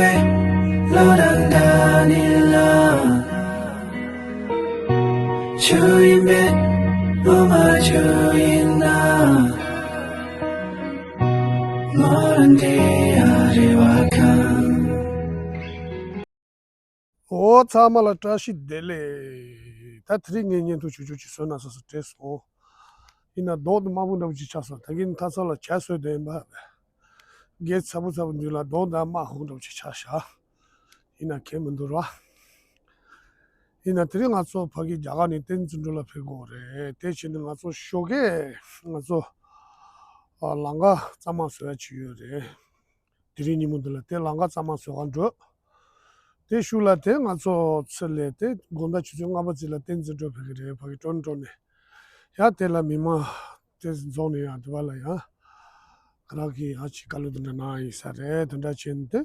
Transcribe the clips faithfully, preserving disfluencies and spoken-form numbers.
བློ་དང་འདྲ་ནི་ལ། ཆུ་ཡིན་པས་བློ་མ་ཆུ་ཡིན་ན། མོ་རང་དེ་ཡ་རེ་བ་ཁང་། ཨོ་ཚང་མ་ལ་བཀྲ་ཤིས་བདེ་ལེགས། ད་དེ་རིང་ངས་བརྙན་ཐུང་ཆུང་ཆུང་ཅིག་བཟོས་ན་བཟོས་བཟོས་བྲེལ་སོང་། ཡིན་ན་རྡོག་དང་དམར་པོ་འདྲ་པོ་ཅིག་ཆགས་སོང་། ད་གིན་ཐ་ཚང་ལ་བྱ་བཟོས་བསྡད་ཡིན་པ། རྒྱལ་ཚ་པོ་ཚ་པོ་མདུན་ལ་རྡོག་དང་དམར་ཧོང་འདྲ་པོ་ཅིག་ཆགས་ཤག་ཡིན་ན་ཁྱད་མི་འདུག་ར། ཡིན་ན་དེ་རིང་ང་ཚོ་ཕ་གི་རྒྱ་གར་ནས་བསྟན་འཛིན་སྒྲོལ་ལ་ཕེབས་དགོས་རེད། དེ་བྱས་ནས་ང་ཚོ་ཞོགས་ཀས་ང་ཚོ་ཨ་ལམ་ཁ་གཙང་མ་བཟོ་ཡ་ཅིག་ཡོད་རེད། དེ་རིང་ཉིན་མོ་འདི་ལ་དེ་ལམ་ཁ་གཙང་མ་བཟོ་གར་འགྲོ། དེ་ཤུལ་ལ་དེ་ང་ཚོ་ཚུར་ལས་དེ་དགོང་དག་ཆུ་ཚོད་ལྔ་པ་ཙམ་ལ་བསྟན་འཛིན་སྒྲོལ་ཕེབས་ཀྱི་རེད། ཕ་གི་ཀྲོན་ཀྲོན་ནས། ཡ་དེ་ལ་མི་མང་དེ་འཛོམས་ནས་ཡ་དེ་བ་ལ་ཡ་ག་རང་གིས་ཡ་ཅིག་བཀའ་སློབ་དེ་འདྲ་གནང་ཡིན་ས་རེད། དེ་འདྲ་བྱས་ནས་དེ་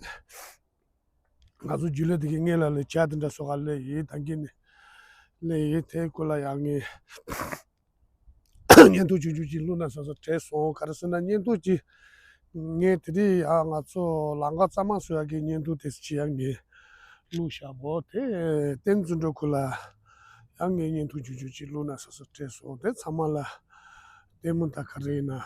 ང་ཚོ་རྒྱུན་ལས་དེ་གི་སྔས་ལ་ལས་བྱ་དེ་འདྲ་བཟོ་གར་སླེབས་ཡིན། ད་གིན་ནས་སླེབས་ཡིན། དེ་སྐོར་ལ་ཡ་ངས་བརྙན་ཐུང་ཆུང་ཆུང་ཅིག་བླུགས་ན་བཟོས་བཟོས་བྲེལ་སོང་། ག་རེ་ཟེར་ན་བརྙན་ཐུང་ཅིག་ངས་དེ་རིང་ཡང་ང་ཚོ་ལམ་ཁ་གཙང་མ་བཟོ་ཡག་གི་བརྙན་ཐུང་དེ་ཅིག་ཡང་ངས་བླུགས་བཞག་པོ་དེ་བསྟན་འཛིན་སྒྲོལ་ཁུ་ལ་ཡང་ངས་བརྙན་ཐུང་ཆུང་ཆུང་ཅིག་བླུགས་ན་བཟོས་བཟོས་བྲེལ་སོང་། དེ་ཚང་མ་ལ་ལྟད་མོ་ད་ག་རེ་ཡིན་ན་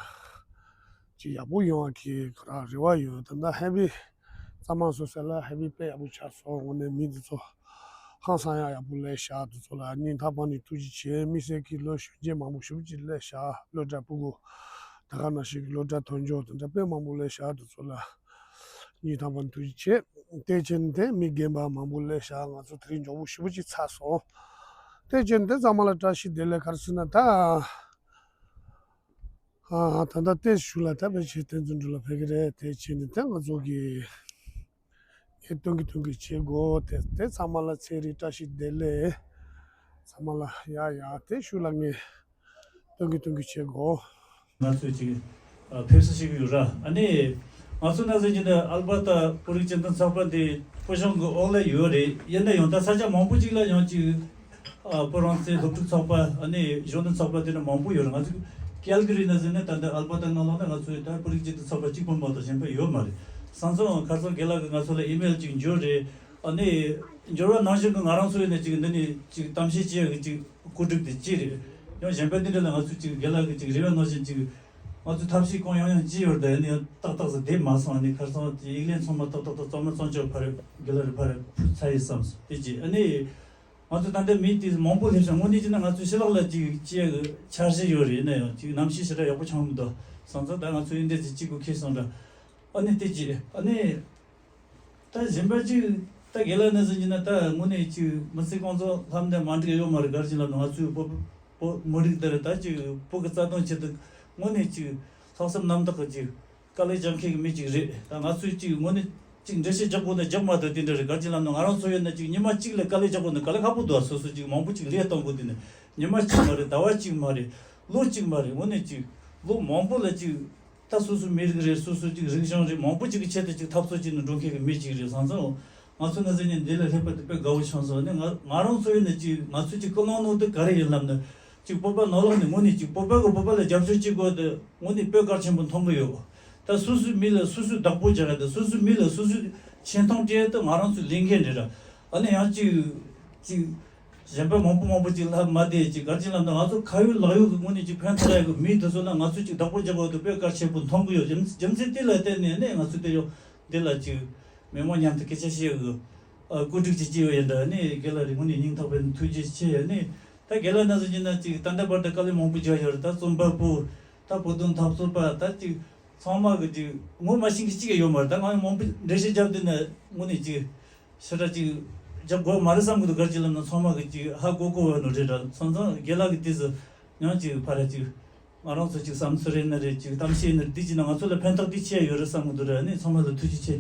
ཅིག་ཡག་པོ་ཡོང་བ་གི་ཁོ་རང་རེ་བ་ཡོད། ད་ལྟ་ཧེ་པི་གཙང་མ་བཟོ་ས་ལ་ཧེ་པི་དཔེ་ཡག་པོ་ཆགས་སོང་། དངོས་གནས་མི་འདི་ཚོ་ཧང་སང་ཡག་ཡག་པོ་སླེབས་ཤག་འདི་ཚོ་ལ་སྙིང་ཐག་པ་ནས་ཐུགས་རྗེ་ཆེ། དམིགས་བསལ་གྱི་ལོ་གཞོན་སྐྱེས་མང་པོ་ཞེ་པོ་ཅིག་སླེབས་ཤག་བློ་བཀྲ་སྤུ་གུ་ད་ག་ནང་བཞིན་གྱི་བློ་བཀྲ་ཐོན་འཇོག་དེ་འདྲ་དཔེ་མང་པོ་སླེབས་ཤག་འདི་ཚོ་ལ་སྙིང་ཐག་པ་ནས་ཐུགས་རྗེ་ཆེ། དེ་བྱས་ནས་དེ་མི་རྒན་པ་མང་པོ་སླེབས་ཤག་ང་ཚོ་དེ་རིང་མགྱོགས་པོ་ཞེ་པོ་ཅིག་ཚར་སོང་། དེ་བྱས་ནས་དེ་ཚང་མ་ལ་བཀྲ་ཤིས་བདེ་ལེགས། ག་རེ་ཟེར་ན་ད། ཨ་ད་ལྟ་ཏེ་ཞུ་ལ་ད་ཕལ་ཆེར་བསྟན་འཛིན་སྒྲོལ་ལ་ཕེབས་ཀྱི་རེད། དེ་བྱས་ནས་ད་ང་ཚོ་གི་ངས་སྟོན་གི་སྟོན་གི་བྱེད་དགོས། དེ་དེ་ཚང་མ་ལ་ཚེ་རིང་བཀྲ་ཤིས་བདེ་ལེགས། ཚང་མ་ལ་ཡ་ཡ་དེ་ཞུ་ལ་ངས་སྟོན་གི་སྟོན་གི་བྱེད་དགོས། ང་ཚོས་ཅིག་ཨ་ཕེབས་བསུ་ཞུ་གི་ཡོད་ར། ཨ་ནི་ང་ཚོ་ན་ཟེར་གྱི་འདི་ཨལ་པ་ད་བོད་རིགས་སྤྱི་མཐུན་ཚོགས་པ་འདི་བོད་གཞུང་གི་འོག་ལ་ཡོད་རེད། ཡིན་ན་ཡང་ད་ས་ཆ་མང་པོ་ཅིག་ལ་ཡང་ཅིག་ཨ་བོད་རང་བཙན་སློབ་ཕྲུག་ཚོགས་པ། ཨ་ནི་གཞོན་ནུ་ཚོགས་པ་དེ་འདྲ་མང་པོ་ཡོད་རེད། ང་ཚོ་ཀལ་གི་རི་ན་ཟེར་ནས་ད་འདི་ཨལ་པ་ད་ནང་ལོགས་ན་ང་ཚོའི་ད་བོད་རིགས་སྤྱི་མཐུན་ཚོགས་པ་གཅིག་པོ་མ་གཏོགས་གཞན་པ་ཡོད་མ་རེད། སང་ཚོ་ཁ་སང་རྒན་ལགས་ཀྱིས་ང་ཚོ་ལ་ཨི་མེལ་ཅིག་འབྱོར་རེད། ཨ་ནི་འབྱོར་བ་ནང་བཞིན་གྱི་ང་རང་ཚོ་ཡིན་ན་ཅིག་འདི་ནས་ཅིག་གཏམ་བཤད་བྱེད་ཡག་གི་ཅིག་བཀོད་སྒྲིག་དེ་ཅི་རེད། ཡང་གཞན་པ་འདི་འདྲ་ལ་ང་ཚོས་ཅིག་རྒན་ལགས་ཀྱིས་ཅིག་རེ་བ་ནང་བཞིན་ཅིག་ང་ཚོས་ཐབས་ཤེས་གང་ཡང་ཡང་བྱས་ཡོད་རེད། ཡིན་ན་ཡང་ཏག་ཏག་ཙམ་བསྡད་མ་སོང་། ཨ་ནི་ཁ་སང་དེ་ཡིག་ལན་ཚང་མ་ཏག་ཏག་ཏག་གཙང་མ་གཙང་ཆོག་ཕར་རྒན་ལགས་རེ་ཕར་ཕུལ་ཚར་ཡིན་བསམ་སོང་། དེ་ཅི་ཨ་ནི་ང་ཚོ་ད་ལྟ་མི་དེ་མང་པོ་སླེབས་ཤག་དངོས་གནས་བྱས་ན་ང་ཚོའི་ཕྱི་ལོགས་ལ་ཅིག་ཅི་ཡག་གི་འཆར་གཞི་ཡོད་རེད། ཡིན་ན་ཡང་ཅིག་གནམ་གཤིས་ཞེ་དྲག་ཡག་པོ་ཆགས་མི་འདུག་སང་ཚོ་ད་ང་ཚོ་ཡིན་འདྲ་ཅིག་གཅིག་པུ་ཁེལ་སོང་འདྲ། ཨ་ནི་དེ་ཅི་ཨ་ནི། ད་གཞན་པ་ཅིག་ད་རྒན་ལགས་ནས་ཟེར་གྱི་ན་ད་དངོས་གནས་ཅིག་མི་ཚེ་གང་ཚོ་ལྷམ་དེ་མ་འགྲིག་ཡོད་མ་རེད། ག་རེ་ཅིག་ལབ་ན་ང་ཚོའི་བོད་བོད་མི་རིགས་འདི་རེད། ད་ཅིག་བོད་ཀྱི་རྩ་དོན་ཆེད་དུ་དངོས་གནས་ཅིག་ལྷག་བསམ་རྣམ་དག་གི་ཅིག་དཀའ་ལས་རྒྱག་མཁན་གྱི་མི་ཅིག་རེད། ད་ང་ཚོས་ཅིག་དངོས་གནས་ཅིག་འགྲེལ་བཤད་རྒྱག་དགོས་ན་རྒྱག་མ་ཐུབ་དེ་འདྲ་རེད། ག་རེ་ཅིག་ལབ་ན་ང་རང་ཚོ་ཡོད་ན་ཅིག་ཉི་མ་གཅིག་ལ་དཀའ་ལས་རྒྱག་དགོས་ན་དཀའ་ལས་ཁག་པོ་འདུག་སོ་སོ་ཅིག་མང་པོ་ཅིག་ལས་གཏོང་དགོས། དེ་ནས་ཉི་མ་གཅིག་མ་རེད། ཟླ་བ་གཅིག་མ་རེད། ལོ་གཅིག་མ་རེད། དངོས་གནས་ཅིག་ལོ་མང་པོ་ལ་ཅིག་ད་སོ་སོའི་མི་རིགས་རེད། སོ་སོའི་ཅིག་རིག་གཞུང་རེད། མང་པོ་ཅིག་གི་ཆེད་དུ་ཅིག་འཐབ་རྩོད་བྱས་ནས་འགྲོ་མཁན་གྱི་མི་ཅིག་རེད། སང་ཚོ་ང་ཚོ་ན་ཟེར་ནས་འདི་ལ་སླེབས་པ་དེ་དཔེ་དགའ་བོ་བྱུང་སོང་། ནི་ང་ང་རང་ཚོ་ཡིན་ན་ཅིག་ང་ཚོ་ཅིག་ཀུན་སློང་ནོར་དེ་ག་རེ་ཡིན་ལབ་ན། ཅིག་བོད་པ་ནང་ལོགས་ནས་དངོས་གནས་ཅིག་བོད་པ་གི་བོད་པ་ལ་རྒྱབ་སྐྱོར་བྱེད་དགོས་དེ་དངོས་གནས་དཔེ་གལ་ཆེན་པོ་མཐོང་གི་ཡོད། ད་སོ་སོའི་མི་ལ་སོ་སོའི་བདག་པོ་རྒྱག་ཡ་དེ་སོ་སོའི་མི་ལ་སོ་སོའི་ཆེ་མཐོང་སྤྲད་ཡ་དེ་ང་རང་ཚོའི་ལས་འགན་རེད་ར། ཨ་ནི་ཡང་ཅིག་ཅིག་གཞན་པ་མང་པོ་མང་པོ་ཅིག་ལྷག་མ་བསྡད་ཅིག་ག་རེ་ཅིག་ལབ་ན་ང་ཚོ་ཁ་ཡོད་ལག་ཡོད་ཀྱི་ངོས་ནས་ཅིག་ཕན་ཐོགས་ཡག་གི་མི་དེ་ཚོ་ལ་ང་ཚོས་ཅིག་བདག་པོ་རྒྱག་དགོས་དེ་དཔེ་གལ་ཆེན་པོ་མཐོང་གི་ཡོད། རྒྱུ་རྒྱུ་མཚན་དེ་ལ་བརྟེན་ནས་ནས་ང་ཚོ་དེ་ཡོད་འདི་ལ་ཅིག་མི་མང་མཉམ་དུ་སྐད་ཆ་བཤད་ཡག་གི་ཨ་བཀོད་སྒྲིག་ཅིག་བྱས་ཡོད་ཡིན་ད། ནས་རྒན་ལགས་རེ་ངོས་ནས་སྙིང་ཐག་པའི་ཐུགས་རྗེ་ཆེ་ཡོད། ནས་ད་རྒན་ལགས་ན་ཟེར་གྱི་ན་ཅིག་ད་ལྟ་བར་དུ་དཀའ་ལས་མང་པོ་རྒྱག་ཡོད་རེད། ད་རྩོམ་པ་པོ་ད་བོད་དོན་འཐབ་རྩོད་པ་ད་ཅིག་ཚང་མ་གི་ཅིག་ངོ་མ་ཤེས་མཁན་གཅིག་ཡང་ཡོད་མ་རེད། ད་ང་ཡང་མང་པོ་འགྲེལ་བཤད་བརྒྱབ་དུས་ན་དངོས་གནས་ཅིག་ཞེ་དྲག་ཅིག་རྒྱབ་དགོས་མ་རེད་བསམ་གི་འདུག་ག་རེ་ཅིག་ལབ་ན་ཚང་མ་གི་ཅིག་ཧ་གོ་གོ་བ་ནོ་རེད་ར། སོང་ཙང་རྒན་ལགས་ཀྱི་དུས་སུ་ཡང་ཅིག་ཕ་ར་ཅིག་ང་རང་ཚོ་ཅིག་བསམ་ཚུལ་རེད་ན་རེད། ཅིག་གཏམ་བཤད་ཡིན་ན་རེད། འདི་ཅིག་ན་ང་ཚོ་ལ་ཕན་ཐོགས་འདི་ཆེ་ཡོད་རེད་བསམ་གི་འདུག་ར། ནི་ཚང་མ་ལ་ཐུགས་རྗེ་ཆེ།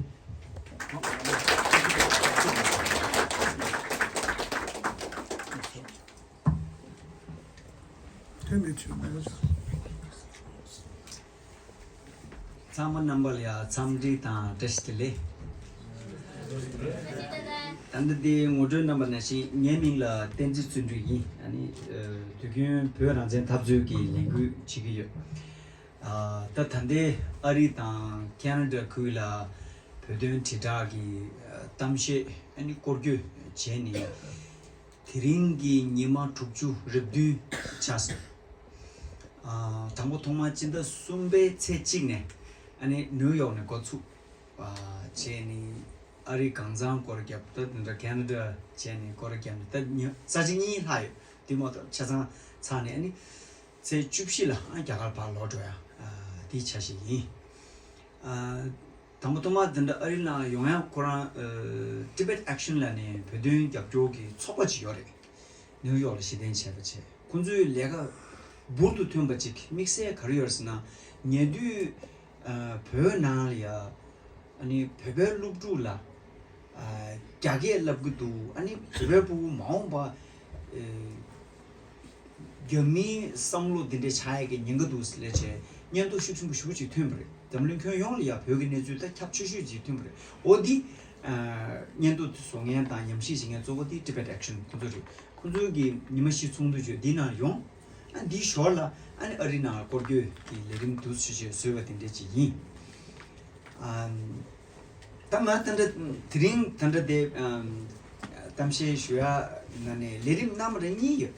ཐུགས་རྗེ་ཆེ། ཚང་མ་རྣམ་པ་ལ་ཡང་འཚམས་འདྲི་དང་བཀྲ་ཤིས་བདེ་ལེགས། ད་ལྟ་འདི་ངོ་སྤྲོད་གནང་བ་ནང་བཞིན་ངའི་མིང་ལ་བསྟན་འཛིན་བརྩོན་འགྲུས་ཡིན། ཨ་ནི་ཨ་དུས་རྒྱུན་བོད་རང་བཙན་འཐབ་རྩོད་ཀྱི་ལས་འགུལ་བྱེད་ཀྱི་ཡོད། ཨ་ད་ད་ལྟའི་ཨ་རི་དང་ཁེ་ན་ཌ་ཁུལ་ལ་ བོད་དོན་དྲིལ་བསྒྲགས་ཀྱི་གཏམ་བཤད་ཨ་ནི་སྐོར་སྐྱོད་བྱས་ནས་དེ་རིང་གི་ཉི་མ་དྲུག་ཅུ་རེ་བདུན་ཆགས་སོང་། ཨ་དང་པོ་ཐོག་མར་སྤྱི་ཟླ་གསུམ་པའི་ཚེས་གཅིག་ནས་ཨ་ནི་ནིའུ་ཡོག་ནས་འགོ་ཚུགས་ཨ་བྱས་ནས་ཨ་རི་གང་ཚང་སྐོར་བརྒྱབ། ད་འདི་འདྲ་ཁེ་ན་ཌ་བྱས་ནས་སྐོར་བརྒྱབ་ནས་ད་ཉི་ས་ཆ་གཉིས་ལྷག་ཡོད། དེ་མ་གཏོགས་ཆ་ཚང་ཚར་ནས་ཨ་ནི་ཚེས་བཅུ་བཞི་ལ་ཨ་རྒྱ་གར་ཕར་ལོག་འགྲོ་ཡ་ཨ་དེའི་འཆར་གཞི་ཡིན། ཨ་དང་པོ་ཐོག་མར་འདི་འདྲ་ཨ་རི་ནང་ཡོང་ཡ་ཁོ་རང་ཨ་Tibet Action ལབ་ནས་བོད་དོན་རྒྱབ་སྐྱོར་གྱི་ཚོགས་པ་ཅིག་ཡོད་རེད། ནིའུ་ཡོག་ལ་གཞི་རྟེན་བྱས་པ་བྱས། ཁོང་ཚོའི་ལས་ཀ་འབུར་དུ་ཐོན་པ་ཅིག་དམིགས་བསལ་ག་རེ་ཡོད་རེད་ཟེར་ན། ཉེ་དུས་ཨ་བོད་ནང་ལ་ཡ་ཨ་ནི་བོད་པའི་སློབ་ཕྲུག་ལ་ཨ་རྒྱ་སྐད་བསླབ་ཀྱི་འདུག་ཨ་ནི་བོད་པའི་ཕྲུ་གུ་མ་འོངས་པ་ཨ་རྒྱ་མིའི་བསམ་བློ་འདི་འདྲའི་ཆགས་ཡས་ཀྱི་ཉེན་ཁ་འདུག་ཟེར་ལས་བྱས་སྙན་ཐོ་ཤུགས་ཆེན་པོ་ཞེ་པོ་ཅིག་ཐོན་པ་རེད། འཛམ་གླིང་ཁྱོན་ཡོངས་ལ་ཡ་བོད་ཀྱི་གནས་ཚུལ་ད་ཁྱབ་ཆེ་ཤོས་ཅིག་ཐོན་པ་རེད། འོ་འདི་ཨ་སྙན་ཐོ་བཟོ་མཁན་དང་ཉམས་ཞིབ་བྱེད་མཁན་གཙོ་བོ་དེ་Tibet Action ཁོང་ཚོ་རེད། ཁོང་ཚོའི་གི་ཉི་མ་བཞི་ཚོགས་འདུ་བརྗོད་འདི་ནང་ཡོང་། ཨ་འདིའི་ཞོར་ལ་ཨ་ནི་ཨ་རི་ནང་སྐོར་སྐྱོད་ཀྱི་ལས་རིམ་འདུག་སེ་བྱས་བཟོས་པ་དེ་འདྲ་ཅིག་ཡིན། ཨམ། ད་ང་ད་ལྟ་དེ་རིང་ད་ལྟ་དེ་ཨམ་གཏམ་བཤད་ཞུ་ཡ་ནང་ནས་ལས་རིམ་རྣམ་པ་གཉིས་ཡོད།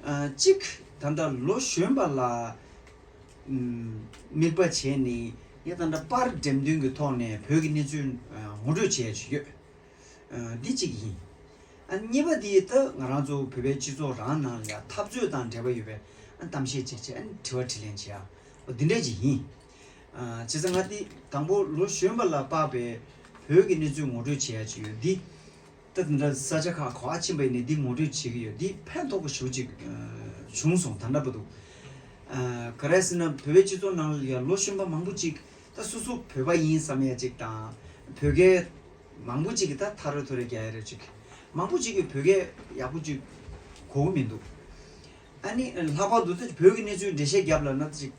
ཨ་གཅིག་ད་ལྟ་ལོ་གཞོན་པ་ལ་ཨམ་དམིགས་པ་བྱས་ནས་ངས་ད་ལྟ་པར་འགྲེམས་སྟོན་གྱི་ཐོག་ནས་བོད་ཀྱི་གནས་ཚུལ་ཨ་ངོ་སྤྲོད་བྱས་ཡ་ཅིག་ཡོད། ཨ་འདི་གཅིག་ཡིན། ཨ་གཉིས་པ་འདི་ད་ང་རང་ཚོ་བོད་པའི་སྤྱི་ཚོགས་རང་ནང་ལ་ཡང་འཐབ་རྩོད་དང་འབྲེལ་བ་ཡོད་པའི་ཨ་གཏམ་བཤད་ཅིག་བྱས། ཨ་དྲི་བ་དྲིས་ལན་བྱེད་ཡ་འོ་འདི་འདྲས་ཅིག་ཡིན། ཨ་བྱས་ཙང་ང་འདི་དང་པོ་ལོ་གཞོན་པ་ལ་དཔག་པའི་བོད་ཀྱི་གནས་ཚུལ་ངོ་སྤྲོད་བྱེད་ཡ་ཅིག་ཡོད། འདི་ད་འདི་འདྲ་ས་ཆ་ཁག་ག་པར་ཕྱིན་པ་ཡིན་ནའི་འདི་ངོ་སྤྲོད་བྱེད་ཀྱི་ཡོད། འདི་ཕན་ཐོགས་པོ་ཞེ་པོ་ཅིག་ཨ་བྱུང་སོང་ད་ལྟ་བར་དུ། ཨ་ག་རེ་ཟེར་ན་བོད་པའི་སྤྱི་ཚོགས་ནང་ལ་ཡང་ལོ་གཞོན་པ་མང་པོ་ཅིག་ད་སོ་སོ་བོད་པ་ཡིན་བསམ་ཡ་ཅིག་དང་། བོད་སྐད་མང་པོ་ཅིག་གིས་ད་ཐ་རེ་ཐོ་རེ་རྒྱག་ཡ་རེ་ཅིག་མང་པོ་ཅིག་གིས་བོད་སྐད་ཡག་པོ་ཅིག་གོ་གི་མི་འདུག་ཨ་ནི་ལྷག་པར་དུ་ད་བོད་ཀྱི་གནས་ཚུལ་འགྲེལ་བཤད་རྒྱབ་ལབ་ན་ཅིག་